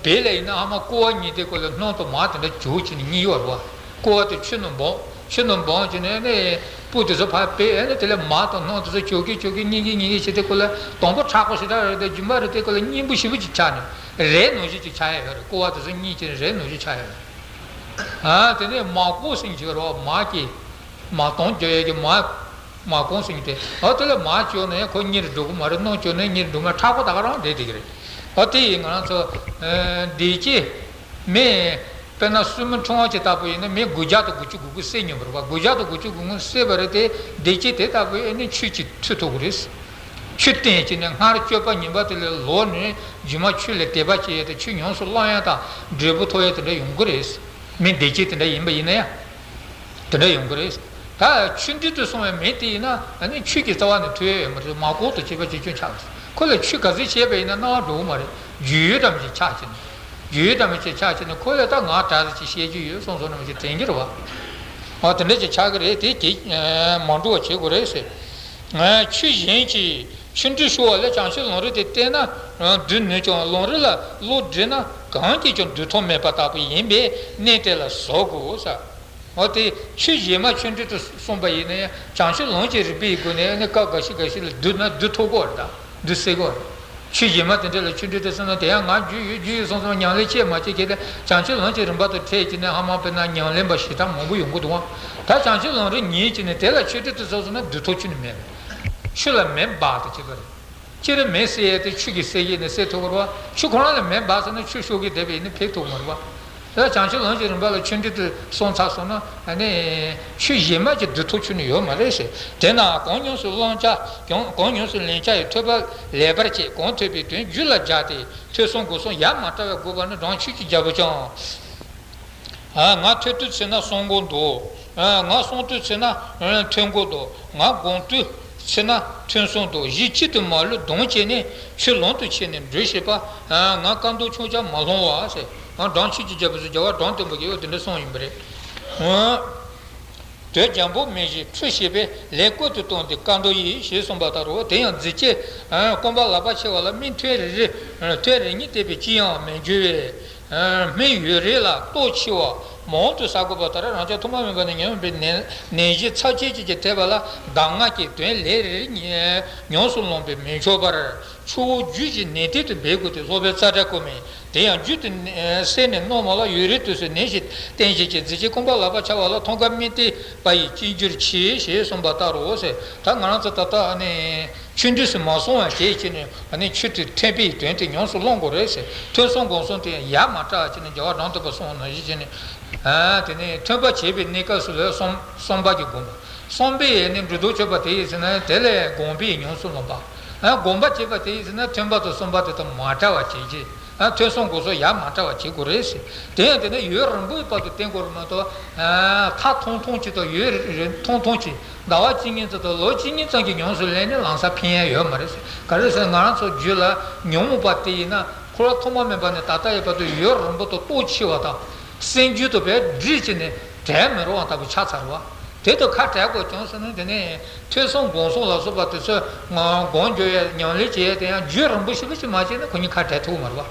བོད་ལ་ཡིན་ན་ཨ་མ་ཀོ་བ་གཉིས་དེ་ཀོ་ལ་སྣུམ་དང་མར་དེ་འདྲ་བྱུག་བྱས་ནས་གཉིད་གཡོར་བ། ཀོ་བ་དེ་ཆུ་ནང་སྦངས། ཆུ་ནང་སྦངས་བྱས་ནས་ནི་སྤུ་དེ་ཚོ་ཕར་ཕུད་ཨ་ནི་དེ་ལས་མར་དང་སྣུམ་དེ་ཚོ་བྱུག་གི་བྱུག་གི་གཉིད་གི་གཉིད་གི་བྱས་ཏེ་ཀོ་ལ་དང་པོ་མཁྲེགས་པོ་ཞེ་དྲག་རེད་དེ་རྒྱུན་པ་རེད་དེ་ཀོ་ལ་སྙིང་པོ་ཞེ་པོ་ཅིག་ཆགས་ནས་རས་ནང་བཞིན་ཅིག་ཆགས་ཡ་ཡོད་རེད། ཀོ་བ་དེ་ཚོ་གཉིད་བྱས་ནས་རས་ནང་བཞིན་ཆགས་ཡོད་རེད། ཨ། དེ་ནས་མར་ཀོ་ཟེར་གྱི་རེད་བ། མར་གྱི་མར་དོང་རྒྱག་ཡས་ཀྱི་མར། མར་ཀོང་ཟེར་མཁན་དེ། ཨ། དེ་ལ་མར་བྱུགས་ནས་ཁོ་གཉིད་འགྲོ་གི་མ་རེད། སྣུམ་བྱུགས་ནས་གཉིད་འགྲོ་མ་རེད། མཁྲེགས་པོ་ད་ག་རང་བསྡད་བསྡད་ཀྱི་རེད། ཨ། དེ་ཡིས་ང་རང་ཚོ། ཨ། བདེ་སྐྱིད། མི། དཔེར་ན་སྲིན་མོ་ཕྲེང་བ་ཅིག་ལྟ་བུ་ཡིན་ན་མི་དགུ་བརྒྱ་དང་དགུ་བཅུ་གོ་དགུ་བསད་མྱོང་བ་རེད་པ། དགུ་བརྒྱ་དང་དགུ་བཅུ་གོ་དགུ་བསད་པ་རེད་དེ། བདེ་སྐྱིད་དེ་ལྟ་བུ་ཡིན་ན་ཆོས་ཀྱིས་འཐུས་ཐུབ་ཀྱི་རེད། ཆོས་བསྟན་བྱས་ནས་སྔར་སྤྱོད་པ་ངན་པ་དེ་ལས་ལོག་ནས་རྗེས་མ་ཆོས་ལ་དད་པ་བྱེད་ཡས་དང་ཆོས་ཉམས་སུ་བླང་ཡས་དང་འབྲས་བུ་ཐོབ་ཡས་དེ་འདྲ་ཡོང་གི་རེད། མི་བདེ་སྐྱིད་དེ་འདྲ་ཡིན་པ་ཡིན་ན་ཡང་། དེ་འདྲ་ཡོང་གི་རེད། ད་ཆོས་འབྲེལ་དུ་སོང་བའི་མི་དེ་ཡིན་ན་ཨ་ནི་ཆོས་ཀྱི་རྩ་བ་ནས་ཐོས་ཡ་ཡོད་མ་རེད། མར་ཀོང་དང་བཅས་པ་ཅིག་ཀྱང་ཆགས་མི་སྲིད། ཁོ་ལ་ཆོས་ག་ཚོད་བྱས་པ་ཡིན་ན་སྣང་བ་འགྲོ་གི་མ་རེད། རྒྱུས་ཡོད་འདྲ་མི་ཅིག་ཆགས་བྱས་ནས། རྒྱུས་ཡོད་འདྲ་མི་ཅིག་ཆགས་བྱས་ནས་ཁོ་ལ་ད་ང་དྲག་ཅིག་བཤད་རྒྱུ་ཡོད་སོང་སོང་འདྲ་མི་ཅིག་དྲན་གྱི་རེད་བ། ཨ། དེ་འདྲ་ཅིག་ཆགས་ཀྱི་རེད། དེ་དེ་མ་འགྲོ་བ་བྱེད་དགོས་རེད་ཟེར། ཆོས་གཞན་གྱིས་ཆོས་འབྲེལ་ཤོར་བ་ལས་བྱང་ཆུབ་ལམ་རིམ་དེ་བསྟེན་ན་འདུལ་ནུས་ཀྱང་ལམ་རིམ་ལ་བློ་བྲིས་ན་གང་གིས་ཀྱང་འདུལ་ཐབས་མེད་པ་ལྟ་བུ་ཡིན་པས་གནད་དེ་ལ་གཟབ་དགོས་ཟེར། འོ་དེ་ཆོས་གཞན་མ་ཆོས་འབྲེལ་དུ་གསུངས་པ་ཡིན་ན་ཡང་བྱང་ཆུབ་ལམ་གྱི་རིམ་པའི་སྒོ་ནས་ནི་སྐབས་འགའ་ཞིག་འགའ་ཞིག་ལ་བསྡུ་ན་བསྡུ་ཐུབ་ཀྱི་རེད། ད་བསྡུ་སྲིད་ཀྱི་རེད། ཆོས་གཞན་མ་དེ་འདྲ་ལ་ཆོས་འབྲེལ་དུ་གསུངས་ན་དེ་ཡང་ང་རྒྱུས་ཡོད་རྒྱུས་ཡོད་སོང་སོང་ཉམས་ལེན་བྱེད་མ་བྱེད་ཀྱི་དེ་བྱང་ཆུབ་ལམ་གྱི་རིམ་པ་དང་འཕྲད་ཀྱི་ནི་ཧ་མ་དཔེར་ན་ཉམས་ལེན་པ་ཞེ་དྲག་མང་པོ་ཡོང་གི་འདུག་ཨང་། ད་བྱང་ཆུབ་ལམ་རིམ་ཉན་གྱི་ནི་དེ་ལ་ཆོས་འབྲེལ་དུ་གསུངས་སོང་ན་བསྡུ་ཐུབ་ཆོས་ནི་མེད་རེད། ཆོས་ལ་མེ་འབར་དང་བཅས་པ་རེད། སྤྱིར་མེ་བསད་ཡས་དེ་ཆུ་གིས་བསད་ཀྱི་ནི་བསད་ཐུབ་ཀྱི་རེད་བ། ཆུ་ཁོ་རང་ལ་མེ་འབར་སོང་ན་ཆུ་ཤོར་གྱི་བསྡད་པ་ཡིན་ན་ཕེབས་ཐུབ་ཀྱི་མ་རེད་བ། ད་བྱང་ཆུབ་ལམ་གྱི་རིམ་པ་ལ་ཆོས་འབྲེལ་དུ་སོང་ཚར་སོང་ན་ཨ་ནི་ཆོས་གཞན་མ་ཅིག་བསྡུ་ཐུབ་ཆོས་ནི་ཡོད་མ་རེད་ཟེར། དེས་ན་གང་ཉམས་སུ་བླང་བྱ་གང་གང་ཉམས་སུ་ལེན་བྱ་ཡི་ཐོས་པ་ལེགས་པར་བྱས། གང་ཐོས་པའི་དོན་རྒྱུད་ལ་སྦྱར་ཏེ་ཐོས་བསམ་སྒོམ་གསུམ་ཡ་མ་བྲལ་བར་དགོས་པ་ནི་སྦྲང་ཆུ་གི་རྒྱལ་པོ་ཀྱང་། ང་ཐོས་དུས་ཚེ་ན་བསམ་སྒོམ་འདུག་ང་གསུང་དུས་ཚེ་ན་ཐོས་སྒོམ་འདུག་ང་སྒོམ་དུས་ཚེ་ན་ཐོས་བསམ་འདུག་གཞི་གཅིག་ཏུ་མ་ལུས་གདེང་བྱས་ནས་ཆོས་ལམ་དུ་ཁྱེར་ནས་འགྲོ་ཤེས་པ། ང་སྐལ་མདོག་ཕྱོགས་ཆ་མ་ལྷུང་བ་ཟེར། སྦྲང་ཆུ་གི་རྒྱལ་པོ་ཟེར་རྒྱལ་བ་སྦྲང་སྟོན་པ་གིས་འོ་དེ་འདྲ་གསུངས་ཡིན་པ་རེད། དོལ་རྒྱལ་པོ་མི་བཞིན་འཁྲུལ་ཤེས་པས་ལས་བཀོད་དུ་བཏང་སྟེ་བཀའ་འདོམས་ཡིན་ཞེས་གསུངས་པ་ལྟར་རོ། དེ་ཡང་རྫི་ཆེ་སྐོམ་པ་ལག་པ་ཆེ་བ་ལ་མི་ཐོན་རེ་རེ་ཐོན་རེ་གཉིས་བལྟས་པས་ཅི་ཡང་མི་འགྱུར་བས། སྨན་ཡོད་རེ་ལ་ལྟོ་ཆེ་བ་མང་དུ་ཟ་དགོས་པ་ལྟར་རང་ཅག་ཐོག་མ་མེད་པ་ནས་ཉོན་མོངས་པའི་ནད་ནད་གཞི་ཚབས་ཆེ་ཅིག་གིས་ཐེབས་པ་ལ་གདམས་ངག་གི་དོན་ལན་རེ་རེ་ཉམས་སུ་བླངས་པས་མི་ཆོག་པར། ཆུ་བོ་རྒྱུད་ཀྱི་ནད་ཐོག་ཏུ་འབད་དགོས་ཏེ་སློབ་དཔོན་ཙཀྲ་ཀོ་མས་དེ་ཡང་རྒྱུད་དུ་བསྲེས་ནས་སྣོམ་པ་ལ་ཡུན་རིང་དུས་སུ་ནད་ཞིག་བསྟེན་བྱེད་ཀྱི་རྫི་ཆེ་སྐོམ་པ་ལག་པ་ཆེ་བ་ལ་ཐང་ཀ་སྨན་བསྟེན་པ་ཡིས་སྐྱིད་འགྱུར་ཆེ་ཞེས་གསུངས་པ་ལྟར་རོ་ཟེར། ད་ང་རང་ཚོ་ད་ལྟ་ཨ་ནི་ཆོས་འདུས་སུ་མ་སོང་བ་བྱས་ཀྱི་ནས་ཨ་ནི་ཆོས་དེ་ཐོས་པའི་དོན་དེ་ཉམས་སུ་བླང་དགོས་རེད་ཟེར། ཐོས་བསམ་སྒོམ་གསུམ་དེ་ཡ་མ་བྲལ་བ་བྱས་ནས་རྒྱལ་བ་སྦྲང་སྟོན་པ་གསུངས་པ་ནང་བཞིན་བྱས་ནས་དེ་ནས་ཐོས་པ་བྱས་པའི་གནས་སྐབས་སུ་ལ་བསམ་བསམ་པ་གི་སྒོམ་པ། བསམ་པས་ནི་འབྲུ་དོ་ཆོད་པ་དེ་ཡིན་ཟེར་ན་དེ་ལས་སྒོམ་པས་ཉམས་སུ་བླངས་པ། སྒོམ་པ་བྱས་པ་དེ་ཡིན་ཟེར་ན་ཐོས་པ་དང་བསམ་པ་དེ་དང་མ་བྲལ་བ་བྱེད་ཀྱི། ཐོས་བསམ་སྒོམ་གསུམ་ཡ་མ་བྲལ་བ་བྱེད་དགོས་རེད་ཟེར། དེ་ཡང་དེ་ནི་ཡུན་རིང་པོའི་བར་དུ་བསྟེན་དགོས་རེད་མ་གཏོགས། ཐག་ཐུང་ཐུང་ཅིག་དང་ཡུན་རིང་ཐུང་ཐུང་ཅིག་ཟླ་བ་གཅིག་གཉིས་ཙམ་དང་ལོ་གཅིག་གཉིས་ཙམ་གྱི་ཉམས་སུ་ལེན་ནས་ལམ་སང་ཕན་ཡ་ཡོད་མ་རེད་ཟེར། ག་རེ་ཟེར་ན་ང་རང་ཚོ་རྒྱུད་ལ་ཉོན་མོངས་པ་དེ་ཡིན་ན་འཁོར་བ་ཐོག་མ་མེད་པ་ནས་ད་ལྟ་ཡོད་བར་དུ་ཡུན་རིང་པོ་དང་ལྟོ་འཕྱེ་བ་དང་། སེམས་རྒྱུད་དུ་བས་སྒྲིབ་བྱས་ནས་བྲལ་མི་རུང་བ་ལྟ་བུ་ཆགས་ཚར་བ། དེ་དུ་ཁ་བྲལ་དགོས་བྱུང་ཟེར་ན། དེ་ནས་ཐོས་བསམ་སྒོམ་གསུམ་ལ་སོགས་པ་དེ་ཚོ་སྒོམ་རྒྱུ་ཡ་ཉམས་ལེན་བྱེད་ཡ་དེ་ཡང་རྒྱུན་རིང་པོ་ཞིག་ལ་ཅིག་མ་བྱས་ན་ཁོ་གཉིས་ཁ་བྲལ་ཐུབ་མ་རེད་པ།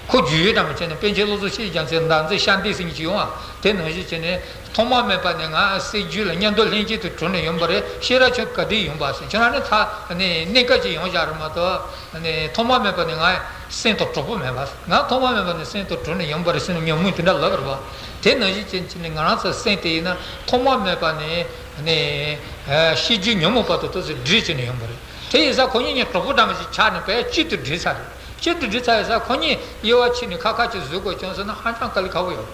ཁོ་རྒྱུས་ཡོད་དམ་བྱས་ན། པཎ་ཆེན་བློ་བཟང་ཆོས་ཀྱི་རྒྱལ་མཚན་བདག་འཛིན་ཤཱནྟི་ཟེར་མཁན་ཅིག་ཡོང་བ། དེ་ནང་བཞིན་བྱས་ནས་ཐོག་མ་མེད་པ་ནས་ང་སེམས་རྒྱུད་ལ་མཉམ་དུ་ལྷན་སྐྱེས་དུ་གྲུབ་ནས་ཡོང་པ་རེད། ཤེས་རབ་ཆུང་ག་དུས་ཡོང་པ་ཟེར། ཁྱོད་རང་ནི་ཐ་ནི་གནས་སྐབས་ཅིག་ཡོང་བཞག་རེད་མ་གཏོགས། ནི་ཐོག་མ་མེད་པ་ནས་ང་སེམས་དང་གྲོགས་པོ་མེད་པ། ང་ཐོག་མ་མེད་པ་ནས་སེམས་དང་གྲོགས་ནས་ཡོང་པ་རེད་ཟེར་ནས་ཉོན་མོངས་དེ་འདྲ་ལབ་རེད་པ། དེ་ནང་བཞིན་བྱས་ནས་ང་རང་ཚོ་སེམས་དེ་ཡིན་ན་ཐོག་མ་མེད་པ་ནས་ནི་ཤེས་རྒྱུད་ཉོན་མོངས་པ་དང་དེ་ཚོ་སྒྲིབ་བྱས་ནས་ཡོང་པ་རེད། དེ་ཡིན་ཙང་ཁོ་གཉིས་གཉིས་གྲོགས་པོ་འདྲ་མི་ཞིག་ཆགས་ནས་བས་གཅིག་ཏུ་སྒྲིལ་ཚར་རེད། གཅིག་ཏུ་སྒྲིལ་ཚར་ཡིན་ཙང་ཁོ་གཉིས་དབྱེ་བ་ཕྱེ་ནས་ཁ་ཁ་ཅིག་བཟོ་དགོས་བྱུང་ཟེར་ན་ཧ་ཅང་དཀའ་ལས་ཁག་པོ་ཡོད།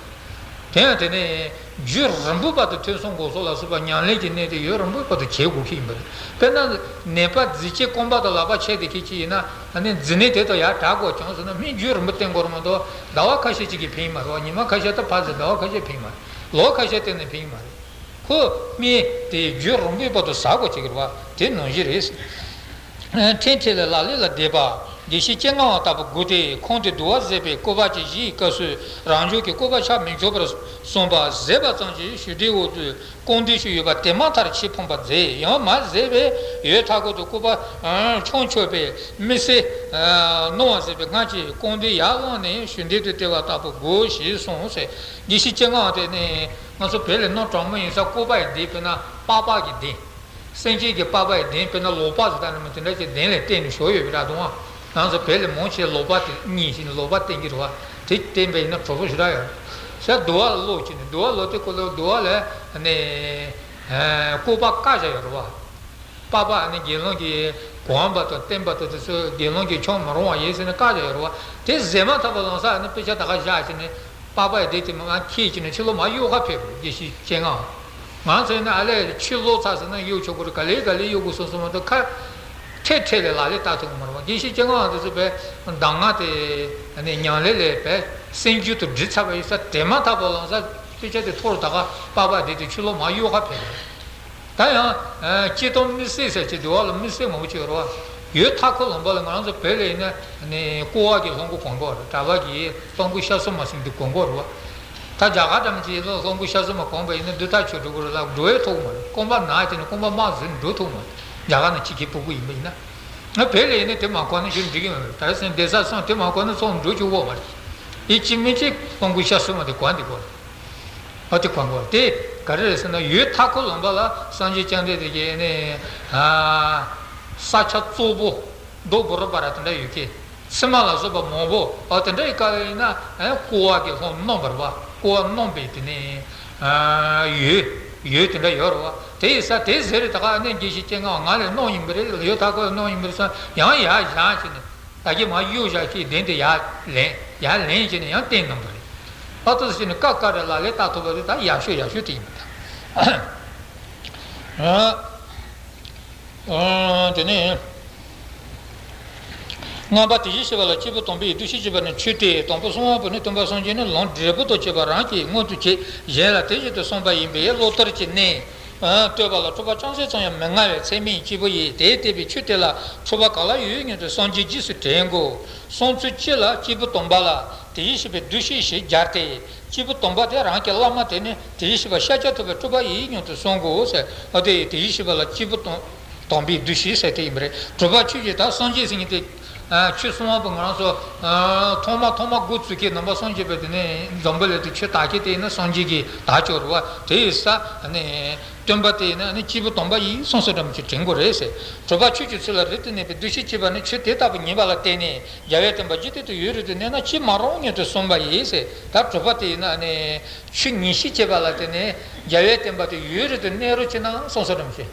དེ་ཡང་དེ་ནས་རྒྱུན་རིང་པོའི་བར་དུ་ཐོས་བསམ་སྒོམ་གསུམ་ལ་སོགས་པ་ཉམས་ལེན་གྱི་གནད་དེ་ཡུན་རིང་པོའི་བར་དུ་བྱེད་དགོས་ཀྱི་ཡིན་པ་རེད། དཔེར་ན་ནད་པ་རྫས་ཅན་རྐང་པ་དང་ལག་པ་ཆད་དེ་ཁྱེད་ཀྱིས་ཡིན་ན་ནི་རྫས་ནད་དེ་དང་ཡར་དྲག་དགོས་བྱུང་ཟེར་ན་སྨན་རྒྱུན་རིང་པོ་བསྟེན་དགོས་རེད་མ་གཏོགས་ཟླ་བ་ཁ་ཤས་ཅིག་གིས་ཕན་གྱི་མ་རེད་པ། ཉི་མ་ཁ་ཤས་དང་ཕར་ཟད་ཟླ་བ་ཁ་ཤས་ཕན་གྱི་མ་རེད། ལོ་ཁ་ཤས་བསྟེན་ནས་ཕན་གྱི་མ་རེད། ཁོ་སྨན་དེ་རྒྱུན་རིང་པོའི་བར་དུ་ཟ་དགོས་བྱེད་ཀྱི་རེད་པ། དེ་ནང་བཞིན་རེད། ཕྲན་ཕྲན་ལས་ལག་ལེན་ལ་བསྡད་པ། དགེ་བཤེས་སྤྱན་སྔ་བ་ལྟ་བུ་དགོས་ཏེ། ཁོང་གིས་བསྡུ་བ་ཟད་པའི་སྐུར་པ་ཅིག་བཞེས་སྐབས་སུ་རང་བྱུང་གི་སྐུར་པ་ཆགས་མི་ཆོག་པར་གསུངས་པ་ཟད་པ་ཙམ་གྱིས་ཞུ་བདེའི་འོག་ཏུ་སྐུར་འདེབས་ཤིག་ཡོད་པ་དེ་མ་མཐར་ཕྱིར་ཕངས་པར་མཛད། ཡང་མ་ཟད་པའི་འོད་མཐའ་འཁོར་དུ་སྐུར་པ་ཆང་མཆོད་པས་མི་སེར་རྣོ་བ་ཟད་པའི་སྔར་གྱི་སྐུར་འདེབས་ཡར་བླངས་ནས་ཞུ་བདེ་དུ་སྟེར་བ་ལྟ་བུ་དགོས་ཞེས་གསུངས་ཟེར། དགེ་བཤེས་སྤྱན་སྔ་བ་དེ་ནི་ང་ཚོ་བོད་ལ་སྣུམ་གྲང་མོ་ཡིན་ཙང་སྐུར་པ་ཡི་གདན་དཔེར་ན་པགས་པ་གི་གདན། སེམས་ཅན་གྱི་པགས་པ་ཡི་གདན་དཔེར་ན་ལོག་པ་ཟེར་ད་ནི་མི་དེ་འདྲ་ཅིག་གདན་ལ་བརྟེན་ནས་བཞུགས་ཡོད་པའི་ར་དུང་བ། ང་ཚོ་བོད་ལ་མང་ཆེ་ལོག་པ་དེ་གཉིས་ཤིག་ནི་ལོག་པ་བརྟེན་གྱི་རེད་བ། དེ་བརྟེན་པས་ཡིན་ན་གྲོགས་པོ་ཞེ་དྲག་ཡོད་རེད། ཟེར་བསྡུ་བ་ལ་ཀློག་ཅིག་ནི་བསྡུ་བ་ཀློག་དེ་ཀོ་ལོ་བསྡུ་བ་ལ་ནི་སྐུར་པ་བཀག་བཞག་ཡོད་རེད་བ། པགས་པ་ནི་དགེ་སློང་གིས་གོན་པ་དང་བསྟེན་པ་དང་དེ་ཚོ་དགེ་སློང་གིས་འཆང་མི་རུང་བ་ཡིན་ཟེར་ནས་བཀག་བཞག་ཡོད་རེད་བ། དེ་ཟད་མ་ཐག་པ་ལོང་ས་ནི་དཔེ་ཆ་ད་ག་བཞག་ཅིག་ནི། པགས་པ་ཡི་གདན་དེ་མར་ཁྱེར་ཅིག་ནས་ཕྱི་ལོགས་མར་གཡུག་ཁ་ཕེབས་རེད། དགེ་བཤེས་སྤྱན་སྔ་བ། ང་ཚོ་ཡིན་ན་ཨ་ལས་ཕྱི་ལོགས་ཚར་ཟིན་ན་གཡུག་ཆོག་གི་རེད། ག་ལེ་ག་ལེ་གཡུག་དགོས་བསམ་བསམ་མ་གཏོགས་ཁ་ཁྲལ་ཁྲལ་ལས་ལག་ལེན་བསྟར་ཐུབ་ཀྱི་མ་རེད་བ། དགེ་བཤེས་སྤྱན་སྔ་བ་དེ་ཚོ་བས་གདམས་ངག་དེ་ནི་ཉམས་ལེན་ལས་བས་སེམས་རྒྱུད་དུ་སྒྲིལ་ཚར་བ་ཡིན་ཙང་དེ་མ་ཐག་པ་ལོང་ས་དཔེ་ཆ་དེ་འཐོར་ད་ག་པགས་པ་དེ་དེ་ཕྱི་ལོགས་མར་གཡུག་ཁ་ཕེབས་རེད། ད་ཡང་། ཨ། སྐྱེ་དམ་མི་སྲིད་ཟེར་གྱི་འདུག་བ་ལ་མི་སྲིད་མང་པོ་ཅིག་ཡོད་རེད་བ། འོད་མཐའ་འཁོར་ལམ་པ་ལ་ང་རང་ཚོ་བོད་ལ་ཡིན་ན་ནི་ཀོ་བ་གི་ལྷུན་པོ་གོན་གོ་རེད། གྲྭ་པ་གི་ལྷུན་པོ་ཤ་ཟུར་མ་ཟེར་འདི་གོན་གོ་རེད་བ། ད་རྒྱ་གར་འདྲ་མི་ཅིག་ལ་ལྷུན་པོ་ཤ་ཟུར་མ་གོན་པ་ཡིན་ན་འདི་ལྟར་ཆོས་སྒྲུབ་དགོས་རེད་ལ་འགྲོ་ཡས་ཐུབ་མ་རེད། རྐང་པ་ན་བྱས་ནས་རྐང་པ་དམར་ཟིན་འགྲོ་ཐུབ་མ་རེད། རྒྱ་གར་ན་ཕྱི་རྒྱལ་སྤུ་གུ་ཡིན་པ་ཡིན་ན། ང་བོད་ལ་ཡིན་ན་དེ་མ་གོན་ན་ཞུ་འགྲིག་གི་མ་རེད། ད་སེམས་བདེ་ས་སོང་དེ་མ་གོན་ན་ཚོགས་འགྲོ་ཆོག་གོ་མ་རེད། ཡིན་གཅིག་མིན་གཅིག་ལྷུན་པོ་ཤ་ཟུར་མ་དེ་གོན་བསྡད་དགོས་རེད། ཨ་དེ་གོན་དགོས་དེ་ག་རེ་རེད་ཟེར་ན། འོད་མཐའ་འཁོར་ལམ་པ་ལ་སངས་རྒྱས་བཅོམ་ལྡན་འདས་ཀྱིས་ནི། ཨ། ས་ཆ་བཙོག་པོ་རྡོ་བོ་རོ་པ་ར་དེ་འདྲ་ཡོད་ཀི། ཚེར་མ་ལ་སོགས་པ་མང་པོ་ཨ་དེ་འདྲ་ཡི་སྐབས་ཡིན་ན། ཨ། ཀོ་བ་གི་ལྷུན་སྣོམ་པ་རེད་བ། ཀོ་བ་སྣོམ་པའི་དེ་ནི། ཨ། འོད་འོད་དེ་འདྲ་ཡོད་རེད་བ། དེ་ཡི་ས་དེ་ཟེར་རེད། ད་ག་ནི་དགེ་བཤེས་སྤྱན་སྔ་བ་ང་ལ་སྣོམ་ཡིན་པ་རེད། འོད་མཐའ་འཁོར་སྣོམ་ཡིན་པ་རེད་ཟེར་ཡང་ཡར་བཞེངས་བྱས་ནས། ད་གིན་མར་གཡུག་བཞག་ཅིག་གདན་དེ་ཡར་ལེན། ཡར་ལེན་བྱས་ནས་ཡང་བསྟན་གནང་བ་རེད། ཨ་ཏོ་ཟེར་ནས་ཀ་ཀ་རེ་ལ་ལས་ལྟ་ཐུབ་པ་རེད། ད་ཡག་ཤོས་ཡག་ཤོས་དེ་ཡིན་པ་དང་། ཨ། ཨ། དེ་ནས་ལྔ་པ་དེ་བཞིན་གཤེགས་པ་ལ་སྐྱེས་བུ་དམ་པའི་འདུ་ཤེས་བསྐྱེད་པ་ནི་ཆོས་ཏེ། དང་པོ་གསང་བ་པོ་ནི་སྟོན་པ་སངས་རྒྱས་ནི་ལམ་འབྲས་བུ་དང་བཅས་པ་རང་གིས་མངོན་དུ་བྱས་གཞན་ལ་དེ་བཞིན་དུ་གསུངས་པ་ཡིན་པས་བློ་ལྟར་གྱི་གནད། ཨ། བསྟོད་པ་ལ་འཁྲུལ་པ་ཅུང་ཟད་ཙམ་ཡང་མི་མངའ་བའི་ཚད་མས་སྐྱེས་བུ་ཡིས་དེ་བསྟན་པའི་ཆོས་དེ་ལ་འཁྲུལ་པ་ག་ལ་ཡོད་སྙམ་དུ་སངས་རྒྱས་རྗེས་སུ་དྲན་དགོས། གསུང་ཚུལ་སྤྱི་ལ་སྐྱེས་བུ་དམ་པ་ལ་དེ་བཞིན་གཤེགས་པའི་འདུ་ཤེས་ཞེས་སྦྱར་ཏེ། སྐྱེས་བུ་དམ་པ་དེ་རང་གི་བླ་མ་དེ་ནི་དེ་བཞིན་གཤེགས་པ་ཤཱཀྱ་ཐུབ་པའི་སྤྲུལ་པ་ཡིན་སྙམ་དུ་གསུང་དགོས་ཟེར། འོ་དེ་དེ་བཞིན་གཤེགས་པ་ལ་སྐྱེས་བུ་དམ་དམ་པའི་འདུ་ཤེས་ཟེར་དེ་ཡིན་པ་རེད། གྲུབ་པ་ཆོས་ཀྱི་ད་སངས་རྒྱས་ཟེར་མཁན་དེ། ཨ། ཆོས་གསུང་བ་པོ་ང་རང་ཚོ། ཨ། ཐོག་མ་ཐོག་མ་འགོ་བཙུགས་མཁན་ནང་པ་སངས་རྒྱས་པའི་དེ་ནས་འཛམ་བུ་གླིང་དུ་ཆོས་དར་མཁན་དེ་ཡིན་ན་སངས་རྒྱས་ཀྱིས་དར་ཆོག་རེད་བ། དེ་ཡིན་ས་ནས་སྟོན་པ་དེ་ཡིན་ན་ནི་སྐྱེས་བུ་དམ་པ་ཡིན་གསུངས་སོ་འདྲ་མོ་ཅིག་དྲན་དགོས་རེད་ཟེར། གྲུབ་པ་ཆོས་ཀྱི་ཚུལ་ལ་རབ་ཏུ་གནས་པའི་འདུ་ཤེས་བསྐྱེད་པ་ནི་ཆོས་དེ་ལྟ་བུ་ཉན་པ་ལ་བརྟེན་ནས་རྒྱལ་བའི་བསྟན་པ་འཇིག་རྟེན་དུ་ཡུན་རིང་དུ་གནས་ན་ཅི་མ་རུང་སྙམ་དུ་གསུངས་པ་ཡིན་ཟེར། ད་གྲུབ་པ་དེ་ཡིན་ན་ནི་ཆོས་ཉན་ཤེས་བྱེད་པ་ལ་བརྟེན་ནས་རྒྱལ་བའི་བསྟན་པ་དེ་ཡུན་རིང་དུ་གནས་རོགས་བྱེད་ན་གསུངས་སོ་འདྲ་མོ་ཅིག་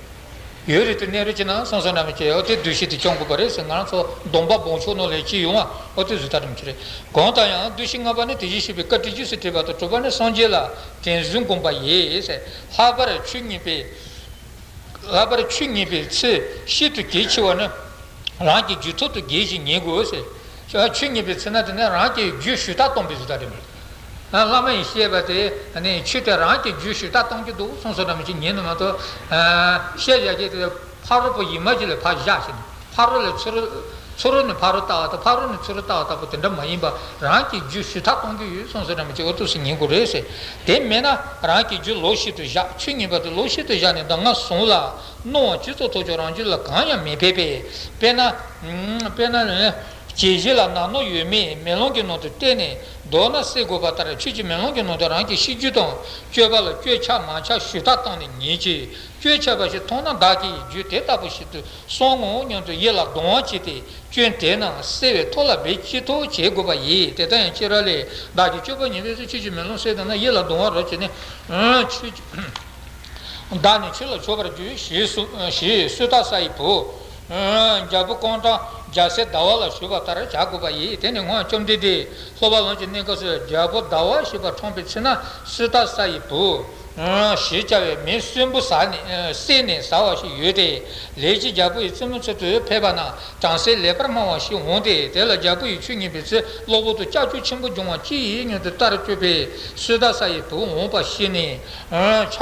ཡུན་རིང་དུ་གནས་རོགས་བྱེད་ན་གསུངས་སོ་འདྲ་མོ་ཅིག་འོ་དེ་འདུ་ཤེས་དེ་སྐྱོང་དགོས་པ་རེད་ཟེར། ང་རང་ཚོ་སྡོམ་པ་སྦོམ་ཆུང་ནང་ལས་ཅི་ཡོང་བ་འོ་དེ་བཟོ་ལྟ་འདྲ་མོ་ཅིག་རེད། གང་ལྟར་ཡང་འདུ་ཤེས་ལྔ་པ་ནི་དེ་བཞིན་གཤེགས་པའི་བཀའ་དྲིན་རྗེས་སུ་དྲན་པ་དང་། གྲུབ་པ་ནི་སངས་རྒྱས་ལ་དྲན་གསོ་སྒོམ་པ་ཡིན་ཟེར། ལྷག་པར་ཆོས་ཉན་པའི། ལྷག་པར་ཆོས་ཉན་པའི་ཚེ་ཤིན་ཏུ་གལ་ཆེ་བ་ནི། རང་གི་རྒྱུད་ཐོག་ཏུ་རྒྱས་ཤིང་ཉན་དགོས་ཟེར། ཆོས་ཉན་པའི་ཚེ་ན་དེ་ནི་རང་གི་རྒྱུད་ཞུ་དག་གཏོང་བའི་བཟོ་ལྟ་རེད་མོད། བླ་མ་ཡིས་བཤད་པ་དེ་ནི་ཆོས་དེ་རང་གི་རྒྱུད་ཞུ་དག་གཏོང་གི་འདུག་གསུངས་སོ་འདྲ་མོ་ཅིག་ཉན་ནི་མ་གཏོགས། བཤད་བཞག་མཁན་དེ་ཕ་རོལ་པོ་ཡིན་མ་ཅིག་ལ་ཕར་བཞག་ཕྱིན། ཕ་རོལ་ལས་ཚུར། ཚུ་རོལ་ནས་ཕ་རོལ་ལྟ་བ་དང་ཕ་རོལ་ནས་ཚུ་རོལ་ལྟ་བ་ལྟ་བུ་དེ་འདྲ་མ་ཡིན་པ། རང་གི་རྒྱུད་ཞུ་དག་གཏོང་གི་ཡོད་གསུངས་ཟེར་ན་མི་བྱེད་འོ་ཐུགས་སུ་ཉན་དགོས་རེད་ཟེར། དེ་མེད་ན་རང་གི་རྒྱུད་ལོག་ཤིག་ཏུ་བཞག་ཆོས་ཉན་པ་དེ་ལོག་ཤིག་ཏུ་བཞག་ནས་གདམས་ངག་བཟུང་ལ་གནོང་བ་ཅི་ཙམ་ཐོབ་ཀྱང་རང་རྒྱུད་ལ་གང་ཡང་མི་ཕན་པས། དཔེར་ན། དཔེར་ན། ལྕེ་བཞི་ལ་ནག་ནོག་ཡོད་མེད་མེ་ལོང་གི་ནང་དུ་བལྟས་ནས་མདོར་ན་སེལ་དགོས་པ་ལྟར་ཆོས་ཀྱི་མེ་ལོང་གི་ནང་དུ་རང་གི་ཤེས་རྒྱུད་དང་སྤྱོད་པ་ལ་བཅོས་ཆག་མ་ཆག་ཞུ་དག་བཏང་ནས་ཉན་ཅིག་སྤྱོད་ཆག་པ་ཞིག་མཐོང་ན་བདག་གིས་རྒྱུད་དེ་ལྟ་བུ་ཞིག་ཏུ་སོང་ངོ་སྙམ་དུ་ཡིད་ལ་གདུང་བ་བྱས་ཏེ་སྐྱོན་དེ་རྣམས་སེལ་བའི་ཐབས་ལ་འབད་ཅི་ཐུབ་བྱེད་དགོས་པ་ཡིན། དེ་ལྟར་ཡང་ཅི་ར་ལས་བདག་གིས་སྤྱོད་པ་ཉམས་པའི་ཚེ་ཆོས་ཀྱི་མེ་ལོང་གསལ་བཏང་ན་ཡིད་ལ་གདུང་བ་རབ་བྱས་ནས་ཆོས་ཀྱི། བདག་ནི་ཆོས་ལ་ཕྱོགས་པར་འགྱུར་ཞེས་སུ་ཞེས་སུ་ཏ་ས་ཡི་བུ། རྒྱལ་པོ་ཀོང་ཀྲང་རྒྱལ་སྲས་ཟླ་བ་ལ་ཞུས་པ་ལྟར་བྱ་དགོས་པ་ཡིན། དེ་ནི་སྔོན་བཅོམ་ལྡན་འདས་སློབ་པ་ལམ་གྱི་གནས་སྐབས་སུ་རྒྱལ་པོ་ཟླ་བ་ཞེས་པ་འཁྲུངས་པའི་ཚེ་ན་སུ་ཏ་ས་ཡི་བུ་ཞེས་བྱ་བའི་མིང་གསོན་པོ་ཟ་ནས་བསྲེགས་ནས་ཟ་བ་ཞིག་ཡོད་དེ། ལས་ཀྱི་རྒྱལ་པོ་ཡི་བཙུན་མོ་ཚུལ་དུ་ཕེབས་པ་ན། བྲམ་ཟེ་ལེགས་པར་སྨྲ་བ་ཞིག་འོངས་ཏེ། དེ་ལ་རྒྱལ་པོ་ཡིས་ཆོས་ཉན་པའི་ཚེ་གློ་བུར་དུ་ལྕགས་ཀྱུ་ཆེན་པོ་འབྱུང་བ་ཅི་ཡིན་སྙམ་དུ་ལྟར་སྤྱོད་པས་སུ་ཏ་ས་ཡི་བུ་འོངས་པ་ཤེས་ནས། ཆ་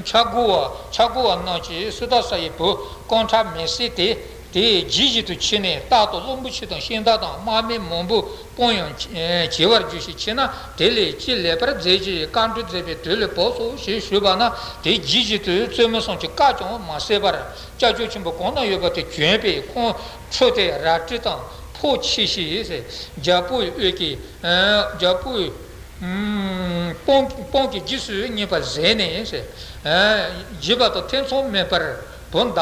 ཆ་བགོ་བ་ཆ་བགོ་བ་རྣམས་ཀྱིས་སུ་ཏ་ས་ཡི་བུ་ཀོང་ཁྲ་མེ་བསད་དེ། དེའི་རྗེས་བཞིན་དུ་ཕྱིན་ནས་རྟག་ཏུ་གླང་པོ་ཆེ་དང་ཤིང་རྟ་དང་དམག་མི་མང་པོ་དཔུང་ཡང་བྱེ་བར་འགྱུར་ཞིང་། ཕྱིན་ན་དེ་ལས་ཅི་ལེགས་པར་མཛད་ཅིག་བཀའ་འདྲི་མཛད་པའི་དུས་ལ་བབས་སོ་ཞེས་ཞུས་པ་ན། དེའི་རྗེས་བཞིན་དུ་བཙུན་མོ་གསུམ་གྱིས་བཀའ་ཀྱང་མ་སྩལ་བར། ལྕགས་ཀྱུ་ཆེན་པོ་གང་ན་ཡོད་པ་དེ་གྱོན་པས་ཁོང་ཁྲོས་ཏེ་རལ་གྲི་དང་ཕོག་ཕྱིས་ཤིག་ཟེར། རྒྱལ་པོའི་དབུས་ཀྱི་རྒྱལ་པོའི་དཔུང་དཔུང་གི་རྗེས་སུ་བསྙེགས་པ་ཟད་ནས་ཟེར། བརྗེད་པ་དང་ཐེ་ཚོམ་མེད་པར་བུ་ཟླ་བ་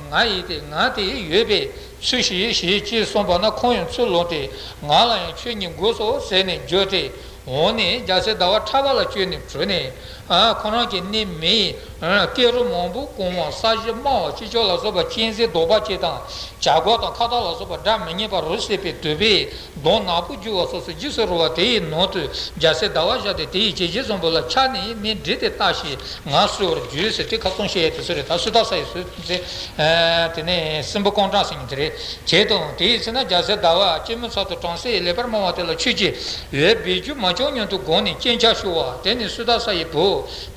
ང་ཡིན་ཏེ་ང་དེ་ཡོད་པས་ཚུལ་ཤིག་ཞེས་ཅེས་གསུངས་པ་ན། ཁོང་ཡང་ཚུར་ལོག་སྟེ་ང་ལ་ཡང་ཆོས་ཉན་དགོས་སོ་ཟེར་ནས་བརྗོད་དེ། འོངས་ནས་རྒྱལ་སྲས་ཟླ་བ་ཁྲ་བ་ལ་བཅོལ་ནས་བྲོས་ནས། ཨ། ཁོ་རང་གི་གནས་མི་ཡི་ཨ་སྐེ་རུ་མང་པོ་གང་བ་ས་གཞི་དམའ་བ་ཅི་ལྕོགས་ལ་སོགས་པ་གཅན་གཟན་གདོག་པ་ཅན་དང་བྱ་རྒོད་དང་ཁ་དོག་ལ་སོགས་པ་སྒྲ་མི་སྙན་པ་རུ་བསྲེགས་པའི་དུད་པས་གདོང་ནག་པོ་གྱུར་བ་སོགས་སུ་འཇིགས་སུ་རུང་བ་དེ་ཡི་ནང་དུ་རྒྱལ་སྲས་ཟླ་བ་བཞག་སྟེ། དེ་ཡི་བྱད་བཞི་བཟང་པོ་ལ་ཆགས་ནས་མིག་བགྲད་དེ་བལྟ་ཞིག་ང་གསོལ་བར་འགྱུར་ཟེར་ཏེ་ཁ་སང་བཤད་ཡས་དེ་ཚོ་རེད། ད་སུ་ཏ་ས་ཡི་སུ་ཟེར། ཨ། དེ་ནས་སྲིན་པོ་ཀོང་ཀྲང་ཟེར་མཁན་དེ་རེད། བྱས་དང་། དེའི་ཚེ་ན་རྒྱལ་སྲས་ཟླ་བ་སྐྱེད་མོས་ཚལ་དུ་བྲམ་ཟེ་ཡི་ལེགས་པར་སྨྲ་བ་དེ་ལ་ཁྱོད་ཀྱིས་འོས་འབད་རྒྱུ་མ་བྱུང་སྙམ་དུ་དགོངས་ནས་སྤྱན་ཆབ་ཞུ་བ། དེ་ནས་སུ་ཏ་ས་ཡི་བུ་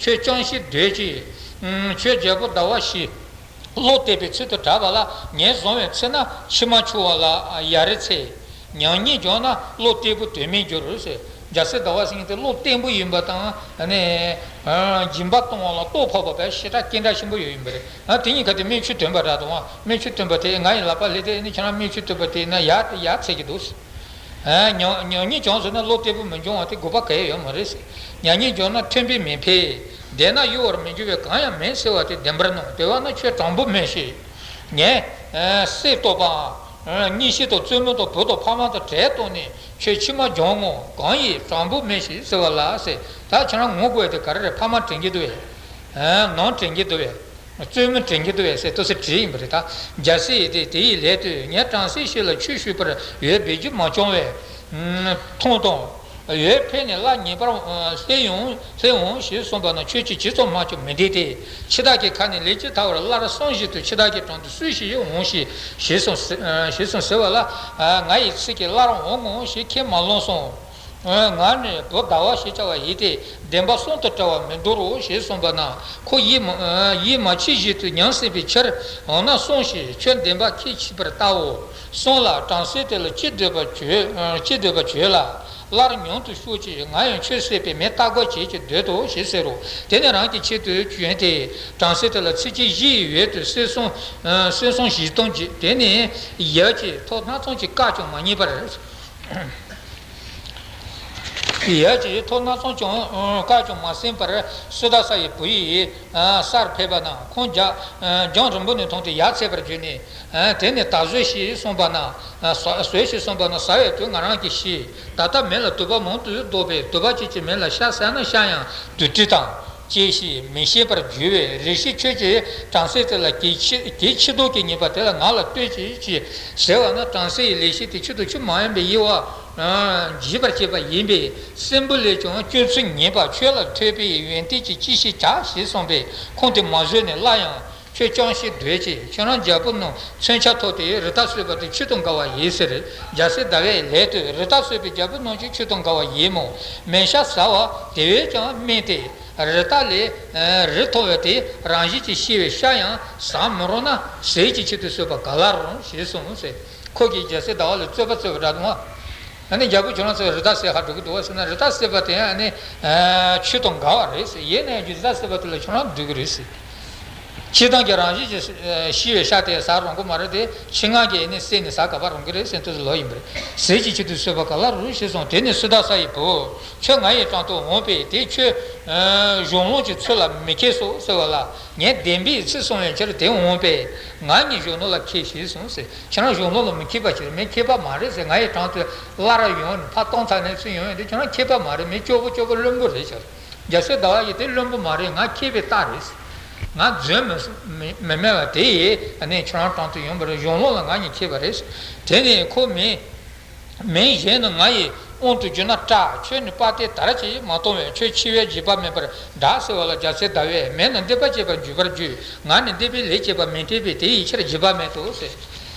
ཁྱོད་ཅང་ཤེས་སྡོད་ཅིག་ཁྱོད་རྒྱལ་པོ་ཟླ་བ་ཞེས་བློ་གཏད་པའི་ཚུལ་དུ་གྲགས་པ་ལ་ངས་བཟུང་བའི་ཚེ་ན་མཆིལ་མ་འཁྱུ་བ་ལ་ཡ་རེ་ཚད། ཉམས་ཉེས་བྱུང་ན་བློ་བརྟན་པོ་དོན་མེད་འགྱུར་ཟེར། རྒྱལ་སྲས་ཟླ་བ་ཟེར་མཁན་དེ་བློ་བརྟན་པོ་ཡིན་པ་དང་། ཨ་ནི་སྦྱིན་པ་གཏོང་བ་ལ་ལྟོ་ཕོག་པ་བས་ཞེ་དྲག་རྐྱེན་གྲས་ཆེན་པོ་ཡོད་ཡིན་པ་རེད། ཨ། དེ་གཉིས་ཀ་དེ་སྨན་ཆུ་འདོན་པ་འདྲ་དང་། སྨན་ཆུ་འདོན་པ་དེ་ང་ཡི་ལག་པ་ལས་དེ་ནི་ཁྱེད་རང་སྨན་ཆུ་འདོན་པ་དེ་ན་ཡ་ཡ་ཚད་ཀྱི་འདུག་ཨ། ཉམས་ཉམས་ཉེས་བྱུང་སོང་ན་བློ་བརྟན་པོ་མི་འབྱུང་བ་དེ་དགོས་པ་གལ་ཡོད་མ་རེད་ཟེར། ཉམས་ཉེས་བྱུང་ན་མཐུན་པས་མི་ཕན། བདེ་ན་གཡོ་བར་མི་འགྱུར་བས་གང་ཡང་མེད་ཟེར་བ་དེ་བདེན་པར་སྣང་། དེ་བས་ན་ཁྱོད་དྲང་པོ་སྨྲོས་ཤིག་ངས་ཨ་གསེར་བཏོག་པའམ། ཨ། གཉེན་བཤེས་དང་བཙུན་མོ་དང་བུ་དང་ཕ་མ་དང་བྲལ་བཏང་ནས་ཁྱོད་མཆིལ་མ་བྱུང་ངོ་། གང་ཡིན་དྲང་པོ་སྨྲོས་ཤིག་ཟེར་བ་ལ་ཟེར། ད་ཁྱེད་རང་ངུ་དགོས་དེ་ག་རེ་རེད། ཕ་མ་དྲན་གྱི་འདུག་བས། ཨ། ནང་དྲན་གྱི་འདུག་བས། བཙུན་མོ་དྲན་གྱི་འདུག་བས་ཟེར་ཏོག་ཙམ་དྲིས་ཡིན་པ་རེད། ད་རྒྱལ་སྲས་དེ་དེ་ཡི་ལན་དུ། ངས་བྲམ་ཟེ་ཞིག་ལ་ཆོས་ཞུས་པར་འོས་འབད་རྒྱུ་མ་བྱུང་བས་མཐོང་དང་། འོས་འཕེན་ནས་སླར་ངེས་པར་སླེབས་ཡོང་སླེབས་འོང་ཞེས་གསུངས་པ་ན། ཁྱོད་ཀྱིས་ཇི་ཙམ་སྨྲ་ཀྱང་མི་འགྲིག་སྟེ། འཆི་བདག་གི་ཁ་ནས་ལན་ཅིག་ཐོས་པར་སླར་བསམ་བཞིན་དུ་འཆི་བདག་གི་དྲུང་དུ་སུ་ཞིག་འོང་ཞིག་ཞེས་གསུངས་ཞེས་གསུངས་ཟེར་བ་ལ། ང་ཡི་ཚིག་གིས་སླར་འོང་ངོ་ཞེས་ཁས་མ་བླངས་སོ། ང་ནི་བུ་ཟླ་བ་ཞེས་བྱ་བ་ཡིན་ཏེ། བདེན་པ་གསུམ་དུ་བྲལ་བར་མི་འདོར་རོ་ཞེས་གསུངས་པ་ན། ཁོ་ཡིད་མ་ཡིད་མ་ཆེས་བཞིན་དུ་ཉམས་སད་པའི་ཕྱིར། འོ་ན་སོང་ཞིག་ཁྱོད་བདེན་པ་ཁས་འཆེས་པར་བལྟའོ། སོང་ལ་བྲམ་ཟེ་དེ་ལ་ཅི་འདོད་པ་བྱོས། ཅི་འདོད་པ་བྱོས་ལ། སླར་མྱུར་དུ་ཤོག་ཅིག་ང་ཡང་ཁྱོད་བསད་པའི་མི་རྟ་རྒོད་བྱེད་ཅིག་སྡོད་དོ་ཞེས་ཟེར་རོ། དེ་ནས་རང་གི་ཆེད་དུ་བྱོན་ཏེ། བྲམ་ཟེ་དེ་ལ་ཚིགས་བཅད་བཞི་ཡི་འོད་དུ་གསེར་སྲང་གསེར་སྲང་བཞི་སྟོང་བགྱིས། དེ་ནས་ཡབ་ཀྱིས་ཐོག་སྣ་ཚོགས་ཀྱི་བཀའ་ཀྱང་མ་ཉན་པར། ཡབ་ཀྱིས་ཐོག་སྣ་ཚོགས་ཀྱང་བཀའ་ཀྱང་མ་གསན་པར་སུ་ཏ་ས་ཡི་བུ་ཡི་སར་ཕེབས་པ་ན། ཁོང་རྒྱང་རིང་པོ་ནས་མཐོང་སྟེ་ཡ་མཚན་པར་གྱུར་ནས། དེ་ནས་ད་ཟོས་ཤིག་གསུངས་པ་ན། ཟོས་ཤིག་གསུངས་པ་ན། ཟ་བའི་དུས་ང་རང་གིས་ཤེས། ད་ལྟ་མེ་ལ་དུད་པ་མང་དུ་བདོག་པས། དུད་པ་གཅིག་གིས་མེ་ལ་ཤ་བསད་ན་ཤ་ཡང་དུད་སྤྲིན་དང་བཅས་ཤིང་མི་ཤེས་པར་འགྱུར་བས། རེ་ཞིག་ཁྱོད་ཀྱིས་བྲམ་ཟེ་དེ་ལ་གྱོད་ཕྱིར་གྱོད་ཕྱིར་ལྡོག་གི་ཉེས་པ་དེ་ལ་ང་ལ་ལྟོས་ཅིག་ཅེས་ཟེར་བ་ན། བྲམ་ཟེ་ཡི་ལས་བྱེད་དེ་ཆུ་དང་ཆུ་མ་ཡིན་པའི་དབྱེ་བ་འབྱེད་པར་བྱེད་པ་ཡིན་པས། སྲིན་པོ་ལས་ཀྱང་སྐྱོན་ཚུལ་ངེས་པ་ཁྱོད་ལ་ཐོས་པའི་ཡོན་ཏན་གྱིས་ཅི་ཞིག་བྱ་ཞེས་གསུངས་པས། ཁོང་དེ་མ་བཟོད་ནས་སླར་ཡང་། ཁྱོད་ཅང་ཤེས་སྡོད་ཅིག་ཁྱོད་རང་རྒྱལ་པོ་རྣམས་མཚོན་ཆ་ཐོགས་ཏེ་རི་དྭགས་གསོད་པ་དེ་ཆོས་དང་འགལ་བ་ཡིན་ཟེར། རྒྱལ་སྲས་ཟླ་བའི་ལན་དུ། རི་དྭགས་གསོད་པའི་རྒྱལ་པོ་རྣམས་ཀྱང་ཆོས་དང་འགལ་བ་ཡིན་མོད། མེ་ཤ་ཟ་བ་དེ་བས་ཀྱང་སྨན་ཏེ། རི་དྭགས་ལས་རི་མཐོ་བའི་དེ་རང་བཞིན་གྱིས་ཤི་བའི་ཤ་ཡང་ཟ་མི་རུང་ན་ཟས་ཀྱི་ཆེད་དུ་གསོད་པ་ག་ལ་རུང་ཞེས་གསུངས་ཟེར། ཁོ་གིས་རྒྱལ་སྲས་ཟླ་བ་ལ་རྩོད་པ་རྩོད་པ་འདྲ་འདུག་ཨ། ཨ་ནི་རྒྱལ་པོ་ཁྱོད་རང་ཚོས་རི་དྭགས་བསད་ཧ་འགྲོ་གི་འདུག་བ་ཟེར་ན། རི་དྭགས་བསད་པ་དེ་ཡང་ཨ་ནི་ཆོས་དང་འགལ་བ་རེད་ཟེར། ཡིན་ན་ཡང་རྒྱུ་རི་དྭགས་བསད་པ་དེ་ལ་ཁྱོད་རང་འདུས་གི་རེད་ཟེར། ཤི་སྟངས་ཀྱི་རང་བཞིན་གྱིས་ཤི་བའི་ཤ་དེ་ཟ་རུང་གི་མ་རེད་དེ། ཆེད་མངགས་ཀྱིས་ཨ་ནི་བསད་ནས་ཟ་ག་པར་རུང་གི་རེད་ཟེར་དུས་ལོ་ཡིན་པ་རེད། ཟས་ཀྱི་ཆེད་དུ་གསོད་པ་ག་ལ་རུང་ཞེས་གསུངས། དེ་ནས་སུ་དཱ་ས་ཡི་བུ། ཁྱོད་ང་ཡི་དྲུང་དུ་འོངས་པས་དེ་ཁྱོད་གཞོན་ནུ་གྱི་ཚུལ་ལ་མི་མཁས་སོ་ཟེར་བ་ལ། ངས་བདེན་པའི་ཚིག་གསུང་བའི་ཕྱིར་དེ་འོངས་པས་ང་ཉིད་གཞོན་ནུ་ལ་མཁས་ཞེས་གསུངས་ཟེར། ཁྱེད་རང་གཞོན་ནུ་ལ་མི་མཁས་པ་ཅིག་རེད། མི་མཁས་པ་མ་རེད་ཟེར། ང་ཡི་དྲུང་དུ་སླར་ཡོང་ནས་ཕར་གཏོང་ཚར་ནས་ཚུར་ཡོང་ཡོང་དུས་ཁྱེད་རང་མཁས་པ་མ་རེད། མི་སྐྱོ་པོ་སྐྱོ་པོ་བླུན་པོ་རེད་ཟེར། རྒྱལ་སྲས་ཟླ་བ་ཡིས་དེ་བླུན་པོ་མ་རེད། ང་མཁས་པའི་རྟགས་རེད། ང་རྫུན་མི་མི་མི་སྨྲ་བ་དེ་ཡིས་ཨ་ནི་ཁྱོད་རང་དྲུང་དུ་ཡོང་བ་རེད། གཞོན་ནུ་ལ་ང་ཉིད་མཁས་པ་རེད། དེ་ནས་ཁོ་མི་མིང་གཞན་ནི་ང་ཡི་དབང་དུ་གྱུར་ན་སྐྲག་ཁྱོད་ནི་དཔའ་དེ་དར་གྱིས་མ་གཏོང་བས། ཁྱོད་འཆི་བའི་འཇིགས་པ་མེད་པར་བསྒྲགས་ཟེར་བ་ལ། རྒྱལ་སྲས་ཟླ་བས་མེད་ན་འདོད་པ་སྐྱེས་པར་འགྱུར་བར་འགྱུར། ང་ནི་འདོད་པའི་ལས་སྐྱེས་པ་མི་འཕྲད་པས་དེ་ཡི་ཕྱིར་འཇིགས་པ་མེད་དོ་ཟེར།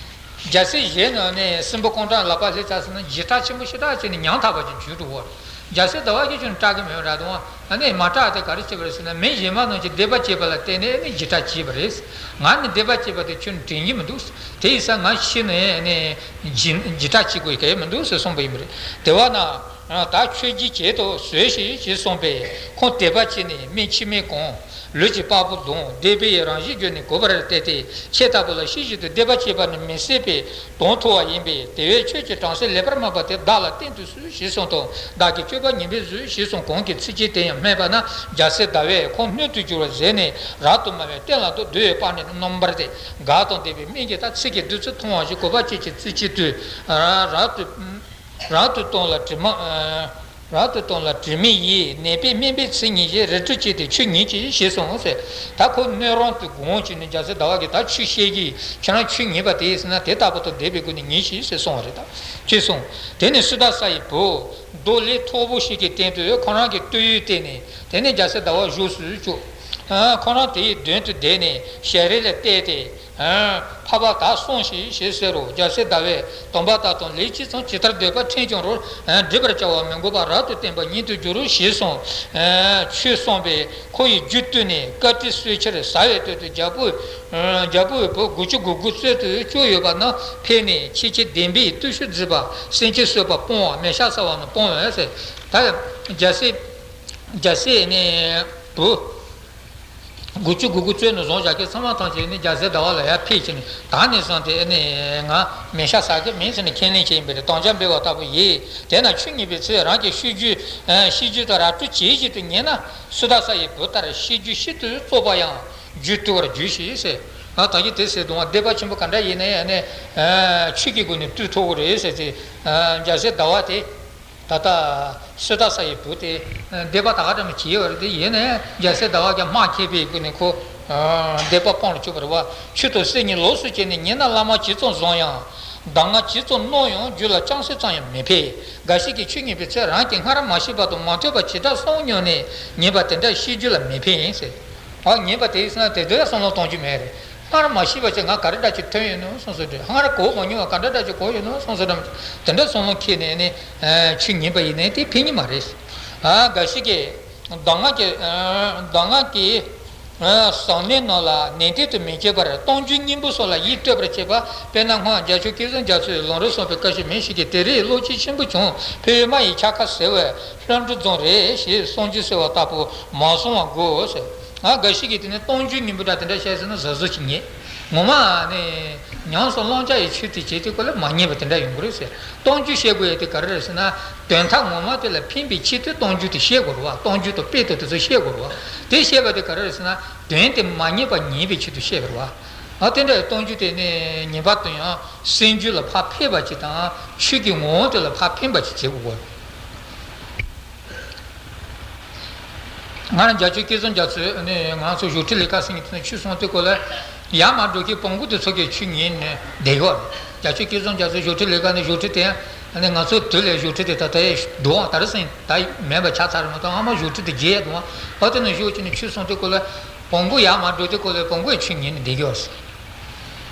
རྒྱལ་སྲས་གཞན་ནི་ནི་སྲིན་པོ་ཀོང་ཀྲང་ལག་པ་སླེབས་ཚར་སོང་ན་འཇིགས་སྐྲག་ཆེན་པོ་ཞེ་དྲག་བྱས་ནས་ཉམ་ཐག་པ་ཅིག་གྱུར་འགྲོ་བ། རྒྱལ་སྲས་ཟླ་བ་གིས་ཁྱོད་སྐྲག་གི་མེད་ར་དང་། ཨ་ནི་མ་སྐྲག་དེ་ག་རེ་བྱས་པ་རེད་ཟེར་ན། མི་གཞན་མ་རྣམས་ཀྱིས་འདོད་པ་སྐྱེས་པ་ལ་བརྟེན་ནས་ནི་འཇིགས་སྐྲག་བྱས་པ་རེད། ང་ནི་འདོད་པ་སྐྱེས་པ་དེ་ཁྱོད་ནི་དྲན་གྱི་མི་འདུག་དེ་ཡིན་ཙང་ང་ཤི་ནས་ནི་འཇིགས་འཇིགས་སྐྲག་བྱེད་དགོས་གལ་མི་འདུག་ཟེར་གསུངས་པ་ཡིན་པ་རེད། དེ་བས་ན་ད་ཁྱོད་ཀྱིས་བྱེད་དུ་གསོད་ཤིག་ཅེས་གསུངས་པས། ཁོང་དད་པ་བྱས་ནས་མི་མཆི་མས་གང་། ལུས་ཀྱི་པགས་པ་བརྡུངས། འདོད་པའི་རང་བཞིན་བརྗོད་ནས་གུས་པར་བལྟས་ཏེ། ཁྱེད་ལྟ་བུ་ལ་ཤི་བཞིན་དུ་འདོད་པ་སྐྱེས་པ་ནི་མི་སྲིད་པའི་དོན་ཐོབ་པ་ཡིན་པས། དེ་བས་ཁྱོད་ཀྱིས་བྲམ་ཟེ་ལེགས་པར་སྨྲས་པ་དེ་བདག་ལ་བསྟན་དུ་གསོལ་ཞེས་གསུངས་དང་། བདག་གི་སྤྱོད་པ་ཉམས་པར་མཛོད་ཞེས་གསུངས། གོང་གི་ཚིགས་བཅད་དེ་ཡང་སྨྲས་པ་ན། རྒྱལ་སྲས་ཟླ་བས་ཁོང་སྣོད་དུ་གྱུར་པར་གཟིགས་ནས་རབ་ཏུ་དམའ་བའི་སྟན་ལ་འདུག་འདོད་པའི་དཔལ་ནི་རྣམ་པར་དེ་དགའ་དང་ལྡན་པའི་སྨན་གྱི་ད་ཚིག་གི་བདུད་རྩི་འཐུང་བ་བཞིན་གུས་པ་བསྐྱེད་ཅིང་ཚིགས་བཅད་དུ། རབ་ཏུ་རབ་ཏུ་བཏང་ལ་དྲི་མ། རབ་ཏུ་བཏང་ལ་དྲི་མ་ཡིས། ནད་པས་སྨན་པའི་ཚིག་ཉན་ཞིང་རིལ་བྲོ་བྱས་ཏེ་ཆོས་ཉན་ཅིག་ཞེས་གསུངས་ཟེར། ད་ཁོ་གནོད་རུང་དུ་དགོངས་བྱས་ནས་རྒྱལ་སྲས་ཟླ་བ་གིས་ད་ཆོས་བཤད་ཀྱི་ཁྱེད་རང་ཆོས་ཉན་པ་དེ་ཡིན་ཟེར་ན་དེ་ལྟ་བུ་དང་ལྡན་པའི་སྒོ་ནས་ཉན་ཅིག་ཟེར་གསུངས་པ་རེད། ད་ཅེས་གསུངས། དེ་ནས་སུ་དཱ་ས་ཡི་བུ་རྡོ་ལེབ་མཐོ་པོ་ཞིག་གི་སྟེང་དུ་ཁོ་རང་གི་སྟོད་ཡུལ་བསྟན་ནས། དེ་ནས་རྒྱལ་སྲས་ཟླ་བ་བཞུགས་སུ་བཅུག་ཁོ་རང་དེའི་མདུན་དུ་བསྡད་ནས་ཞལ་རས་ལ་བལྟས་ཏེ། འཕགས་པ་ད་གསུངས་ཤིག་ཞེས་ཟེར་རོ། རྒྱལ་སྲས་ཟླ་བས་སྡོམ་པ་ལྟར་དང་ལས་ཅི་བསམ་ཇི་ལྟར་འདོད་པ་ཕྲན་བྱུང་རུང་། སྒྲུབ་པར་བྱ་བ་མི་དགོས་པ་རབ་ཏུ་བསྟན་པ་ཉིད་དུ་འགྱུར་རོ་ཞེས་གསུངས། ཆོས་གསུངས་པས་ཁོ་ཡི་རྒྱུད་བཏུལ་ནས་བཀའ་དྲིན་གསོལ་ཕྱིར་ཟ་བའི་དོན་དུ་རྒྱལ་པོ་རྒྱལ་པོའི་བུ་དགུ་བཅུ་གོ་དགུ་རྩལ་དུ་བཅུག་ཡོད་པ་ན་ཕེབས་ནས་ཁྱེད་ཀྱི་བདེན་པའི་བརྟུལ་ཞུགས་བརྫིས་པ་སེམས་ཅན་གསོད་པ་སྤོང་བ་མེ་ཤ་ཟ་བ་ནི་སྤོང་བས་ཟེར། ད་རྒྱལ་སྲས་རྒྱལ་སྲས་ནས་བུ། དགུ་བཅུ་གོ་དགུ་རྩལ་ནས་བཟུང་བཞག་མཁན་ཚང་མ་ཐམས་ཅད་ནི་རྒྱལ་སྲས་ཟླ་བ་ལ་ཡར་ཕེབས་ཀྱི་ནི་ད་ནས་བཟུང་སྟེ་ནི་ང་མེ་ཤ་ཟ་གི་མིན་ཟེར་ནས་ཁས་ལེན་བྱས་ཡིན་པས་དམ་བཅའ་འབུལ་བ་ལྟ་བུ་ཡིན། དེས་ན་ཆོས་ཉན་པའི་ཚེ་རང་གི་ཤི་རྒྱུ་ཤི་རྒྱུ་དང་རབ་བྲོ་ཇི་བཞིན་དུ་ཉན་ན་སུ་དཱ་ས་ཡི་བུ་ལྟར་ཤི་རྒྱུ་ཤིན་ཏུ་བཙོག་པ་ཡང་རྒྱུད་བཏུལ་བར་གྱུར་ཞེས་ཟེར། ད་གིན་དེ་ཟེར་དུས་འདོད་པ་ཆེན་པོ་ག་འདྲ་ཡིན་ནའི་ཆོས་ཀྱི་སྒོ་ནས་བཏུལ་ཐུབ་ཀྱི་རེད་ཟེར་ཏེ་རྒྱལ་སྲས་ཟླ་བ་དེ། ད་ལྟ་སུ་དཱ་ས་ཡི་བུ་དེ་འདོད་པ་ད་ག་འདྲ་མི་བྱེད་པ་རེད། དེ་ཡིན་ནའི་རྒྱལ་སྲས་ཟླ་བ་གིས་དམག་ཁྱེར་བའི་སྒོ་ནས་ཁོ་འདོད་པ་སྤོང་ལ་བཅུག་པ་རེད་བ། ཆུ་དང་སྲིན་གཉིས་ལོགས་སུ་བྱས་ནས་ཉན་ན་བླ་མ་ཇི་ཙམ་བཟང་ཡང་། གདམས་ངག་ཇི་ཙམ་རྣོ་ཡང་རྒྱུད་ལ་ཅུང་ཟད་ཙམ་ཡང་མི་ཕན། འགའ་ཞིག་གིས་ཆོས་ཉན་པའི་ཚེ་རང་གིས་སྔར་མ་ཤེས་པ་དང་མ་ཐོས་པ་ཇི་འདྲ་གསུངས་མྱོང་ནས་ཉན་པ་དེ་འདྲ་ཤི་རྒྱུད་ལ་མི་ཕན་ཟེར། ཨ་ཉན་པ་དེ་ཡིན་ན་དེ་འདྲ་བསམ་བློ་གཏོང་རྒྱུ་མེད་རེད། སྔར་མ་ཤེས་པ་ཅིག་ང་ག་རེ་འདྲ་ཅིག་ཐོན་ཡོད་ནོ་བསམ་བསམ་འདྲ། སྔར་གོ་མ་མྱོང་བ་ག་འདྲ་འདྲ་ཅིག་གོ་ཡོད་ནོ་བསམ་བསམ་འདྲ། དེ་འདྲ་བསམ་བློ་འཁྱེར་ནས་ནི་ཆོས་ཉན་པ་ཡིན་ནའི་དེ་ཕན་གྱི་མ་རེད། ཨ་འགའ་ཞིག་གིས་གདམས་ངག་གི་གདམས་ངག་གི་ཟབ་གནད་རྣམས་ལ་ནན་ཏན་དུ་མི་འཇུག་པར་སྟོང་རྒྱུན་སྙིང་པོ་སོགས་ལ་ཡིད་གཏོད་པར་བྱེད་པ། དཔེར་ན་སྔོན་རྒྱལ་མཆོག་སྐལ་བཟང་རྒྱ་མཚོས་ལམ་རིམ་གསུངས་པའི་སྐབས་སུ་མི་ཞིག་གིས་དེ་རིང་བློ་སྐྱེད་ཆེན་པོ་བྱུང་། ཕ་ཡུལ་རྨ་ཡི་འཁྱག་ཁ་ཟེར་བའི་ལྷུན་གྲུ་རྫོང་རེད་ཞེས་གསུང་རྒྱུ་ཟེར་བ་ལྟ་བུ་མ་གསུང་བ་དགོས་ཟེར། ཨ་འགའ་ཞིག་གིས་དེ་ནི་སྟོང་རྒྱུན་སྙིང་པོ་འདྲ་དེ་འདྲ་བཤད་ཟེར་ན་གཟབ་གཟབ་ཅིག་ཉན། ངོ་མ་ནི་ཉམས་སུ་བླང་བྱ་ཡི་ཆེད་དུ་བྱས་ཏེ་ཁོ་ལ་མ་ཉན་པ་དེ་འདྲ་ཡོང་གི་རེད་ཟེར། སྟོང་རྒྱུན་བཤད་དགོས་ཡ་དེ་ག་རེ་རེད་ཟེར་ན། དོན་དག་ངོ་མ་དེ་ལ་ཕན་པའི་ཆེད་དུ་སྟོང་རྒྱུན་དེ་བཤད་དགོས་རེད་བ། སྟོང་རྒྱུན་དང་དཔེ་དང་དེ་ཚོ་བཤད་དགོས་རེད་བ། དེ་བཤད་པ་དེ་ག་རེ་རེད་ཟེར་ན། དོན་དེ་མ་ཉན་པ་ཉན་པའི་ཆེད་དུ་བཤད་པ་རེད་བ། ཨ་དེ་འདྲའི་སྟོང་རྒྱུན་དེ་ནི་ཉན་པ་དང་ཡང་སེམས་རྒྱུད་ལ་ཕར་ཕན་པ་ཅིག་དང་ཆོས་ཀྱི་ངོ་བོ་དེ་ལ་ཕར་ཕན་པ་ཅིག་བྱེད་དགོས་གོ། ང་རང་རྒྱལ་མཆོག་སྐལ་བཟང་རྒྱ་མཚོས་ནི་ང་ཚོ་བཞུགས་ཁྲི་ལས་ཀ་ཟེར་མཁན་དེ་ནས་ཆོས་གསུང་དུས་སྐོར་ལ་ཡར་མར་འགྲོ་མཁན་བོང་གུ་དེ་ཚོ་གིས་ཆོས་ཉན་ནས་བསྡད་ཡོད་རེད། རྒྱལ་མཆོག་སྐལ་བཟང་རྒྱ་མཚོའི་བཞུགས་ཁྲི་ལས་ཀ་ནི་བཞུགས་ཁྲི་དེ་ནི་ང་ཚོའི་དུས་ལ་བཞུགས་ཁྲི་དེ་ད་ལྟ་འདུག་ཨང་། ད་རེས་ཟིན་ད་མེད་པ་ཆགས་ཚར་མ་གཏོགས་སྔ་མ་བཞུགས་ཁྲི་དེ་བརྗེད་ཡ་འདུག་ཨང་། ཨ་དེ་ནས་བཞུགས་བྱས་ནས་ཆོས་གསུང་དུས་སྐོར་ལ་བོང་གུ་ཡར་མར་འགྲོ་དུས་སྐོར་ལ་བོང་གུས་ཆོས་ཉན་ནས་བསྡད་ཡོད་རེད།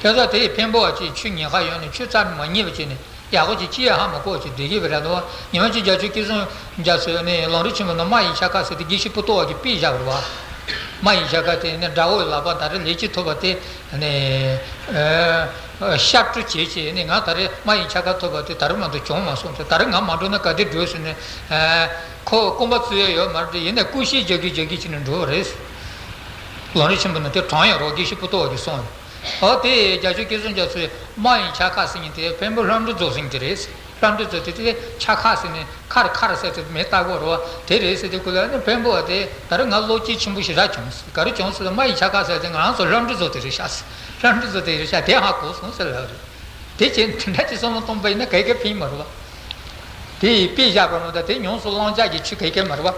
ཁྱེད་ཚོ་དེ་ཡི་ཕན་པོ་བ་ཅིག་ཆོས་ཉན་ཁ་ཡོད་ནས་ཆོས་རྩ་ནས་མ་ཉན་པ་བྱས་ནས། ཡག་པོ་ཅིག་ཅི་ཡང་ཧ་མ་གོ་ཅིག་བསྡད་ཀྱི་བ་རེད་འདུག་ཉི་མ་གཅིག་རྒྱལ་མཆོག་སྐལ་བཟང་རྒྱ་མཚོས་ནི་ལམ་རིམ་ཆེན་མོ་ནང་རྨ་ཡི་ཕྱག་ཁ་ཟེར་ཏེ་དགེ་བཤེས་པོ་ཏོ་བ་གིས་དཔེ་བཞག་པ་རེད་བ། རྨ་ཡི་ཕྱག་ཁ་དེ་ནི་དགྲ་བོའི་ལག་པ་ད་རེས་ལེགས་སྐྱེས་ཐོབ་པ་དེ་ནི་ཨ་ཤར་བགྲོད་བྱེད་ཅེས་ནི། ང་ད་རེས་རྨ་ཡི་ཕྱག་ཁ་ཐོབ་པ་དེ་ད་རེས་མ་གཏོགས་བྱུང་མ་སོང་ཟེར། ད་རེས་ང་མ་འགྲོ་ན་ག་དེ་འགྲོ་ཟེར་ནས་ཨ་ཁོ་སྐོམ་པ་འཚོལ་ཡ་ཡོད་མ་རེད། ཡིན་ནའི་སྐུ་གཤེགས་རྒྱག་གི་རྒྱག་གི་བྱས་ནས་འགྲོ་བ་རེད། ལམ་རིམ་ཆེན་མོ་ནང་དེ་དྲངས་ཡོད་རེད། དགེ་བཤེས་པོ་ཏོ་བ་གིས་གསུངས་ཡོད། འོ་དེ་རྒྱལ་མཆོག་སྐལ་བཟང་རྒྱ་མཚོས་རྨ་ཡི་ཕྱག་ཁ་ཟེར་མཁན་དེ་འཕན་པོ་ལྷ་འབྲུ་རྫོགས་ཟེར་མཁན་དེ་རེད། ལྷ་འབྲུ་རྫོགས་དེ་དེ་ཕྱག་ཁ་ཟེར་ནས་ཁར་ཁར་ཟེར་དེ་མེ་ལྟ་གོ་རེད་བ། དེ་རེད་ཟེར་དུས་ཁོ་ལ་ནི་འཕན་པོ་བ་དེ་ད་རེས་ང་བློ་སྐྱེད་ཆེན་པོ་ཞེ་དྲག་བྱུང་ཟེར། ག་རེ་བྱུང་ཟེར་ན་རྨ་ཡི་ཕྱག་ཁ་ཟེར་དེ་ང་རང་ཚོ་ལྷ་འབྲུ་རྫོགས་དེ་རེད་ཤག་ཟེར། ལྷ་འབྲུ་རྫོགས་དེ་རེད་ཤག་དེ་ཧ་གོ་སོང་ཟེར་ལབ་རེད། དེ་བྱས་དེ་འདྲ་ཅིག་བསམ་བློ་གཏོང་པ་ཡིན་ན་ག་གེ་ཕན་མ་རེད་བ། དེ་ཡི་དཔེ་བཞག་པ་མ་གཏོགས་དེ་ཉམས་སུ་བླང་བྱ་གི་ཆོས་ག་གེ་མ་རེད་བ།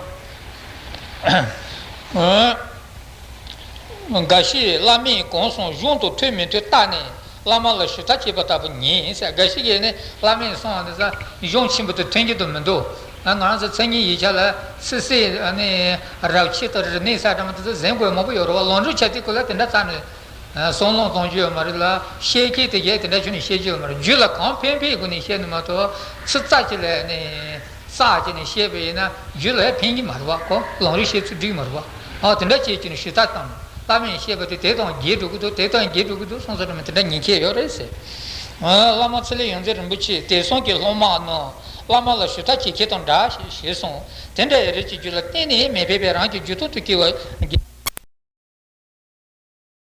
འགའ་ཞིག་བླ་མས་གང་གསུངས་གཞུང་དུ་ཐོས་མི་ཐོས་བལྟས་ནས་བླ་མ་ལ་ཞུ་དག་བྱེད་པ་ལྟ་བུ་ཉིད་ཟེར། འགའ་ཞིག་གིས་ནི་བླ་མས་གསུངས་པ་འདི་ཚོ་གཞུང་ཆེན་པོ་དེ་ཐོན་གྱི་འདུག་མི་འདུག་ང་རང་ཚོ་མཚན་ཉིད་ཡིག་ཆ་ལ་སི་སི་ནི་རབ་ཆད་དང་རིག་གནས་ས་འདྲ་མོ་དེ་ཚོ་གཟིགས་དགོས་མང་པོ་ཡོད་རེད་བ། ལམ་རིམ་ཆ་དེ་ཀུན་ལ་དེ་འདྲ་རྩ་ནས་བསམ་བློ་གཏོང་རྒྱུ་ཡོད་མ་རེད་ལ། བཤད་མཁན་དེ་གས་དེ་འདྲ་བྱུང་ནས་བཤད་རྒྱུ་ཡོད་མ་རེད། རྒྱུད་ལ་གང་ཕན་ཕན་སྒོ་ནས་བཤད་ནི་མ་གཏོགས་ཚིག་རྩ་གཅིག་ལ་ནི། བསགས་བྱས་ནས་བཤད་པ་ཡིན་ན་རྒྱུད་ལ་ཕན་གྱི་མ་རེད་བ། ཁོ་ལམ་རིམ་བཤད་ཚུལ་འགྲིག་མ་རེད་བ། ཨ་དེ་འདྲ་བྱས་བྱས་ནས་ཞུ་དག་བཏང་། བླ་མས་བཤད་པ་དེ་དེ་དང་འགལ་འགྲོ་གི་འདུག་དེ་དང་འགལ་འགྲོ་གི་འདུག་གསུངས་ས་འདྲ་མིན་དེ་འདྲ་ཉེས་ཆད་ཡོད་རེད་ཟེར། བླ་མ་ཚེ་ལས་ཡོངས་འཛིན་རིན་པོ་ཆེས་དེང་སང་གི་སློབ་མ་རྣམས་བླ་མ་ལ་ཞུ་དག་བྱེད་མཁན་དང་འདྲ་ཞེས་གསུངས། དེ་འདྲ་ཡི་རིགས་ཀྱི་རྒྱུད་ལ་གཏན་ནས་མེད་པས་རང་གི་རྒྱུད་ཐོག་ཏུ་སྐྱེ་བ།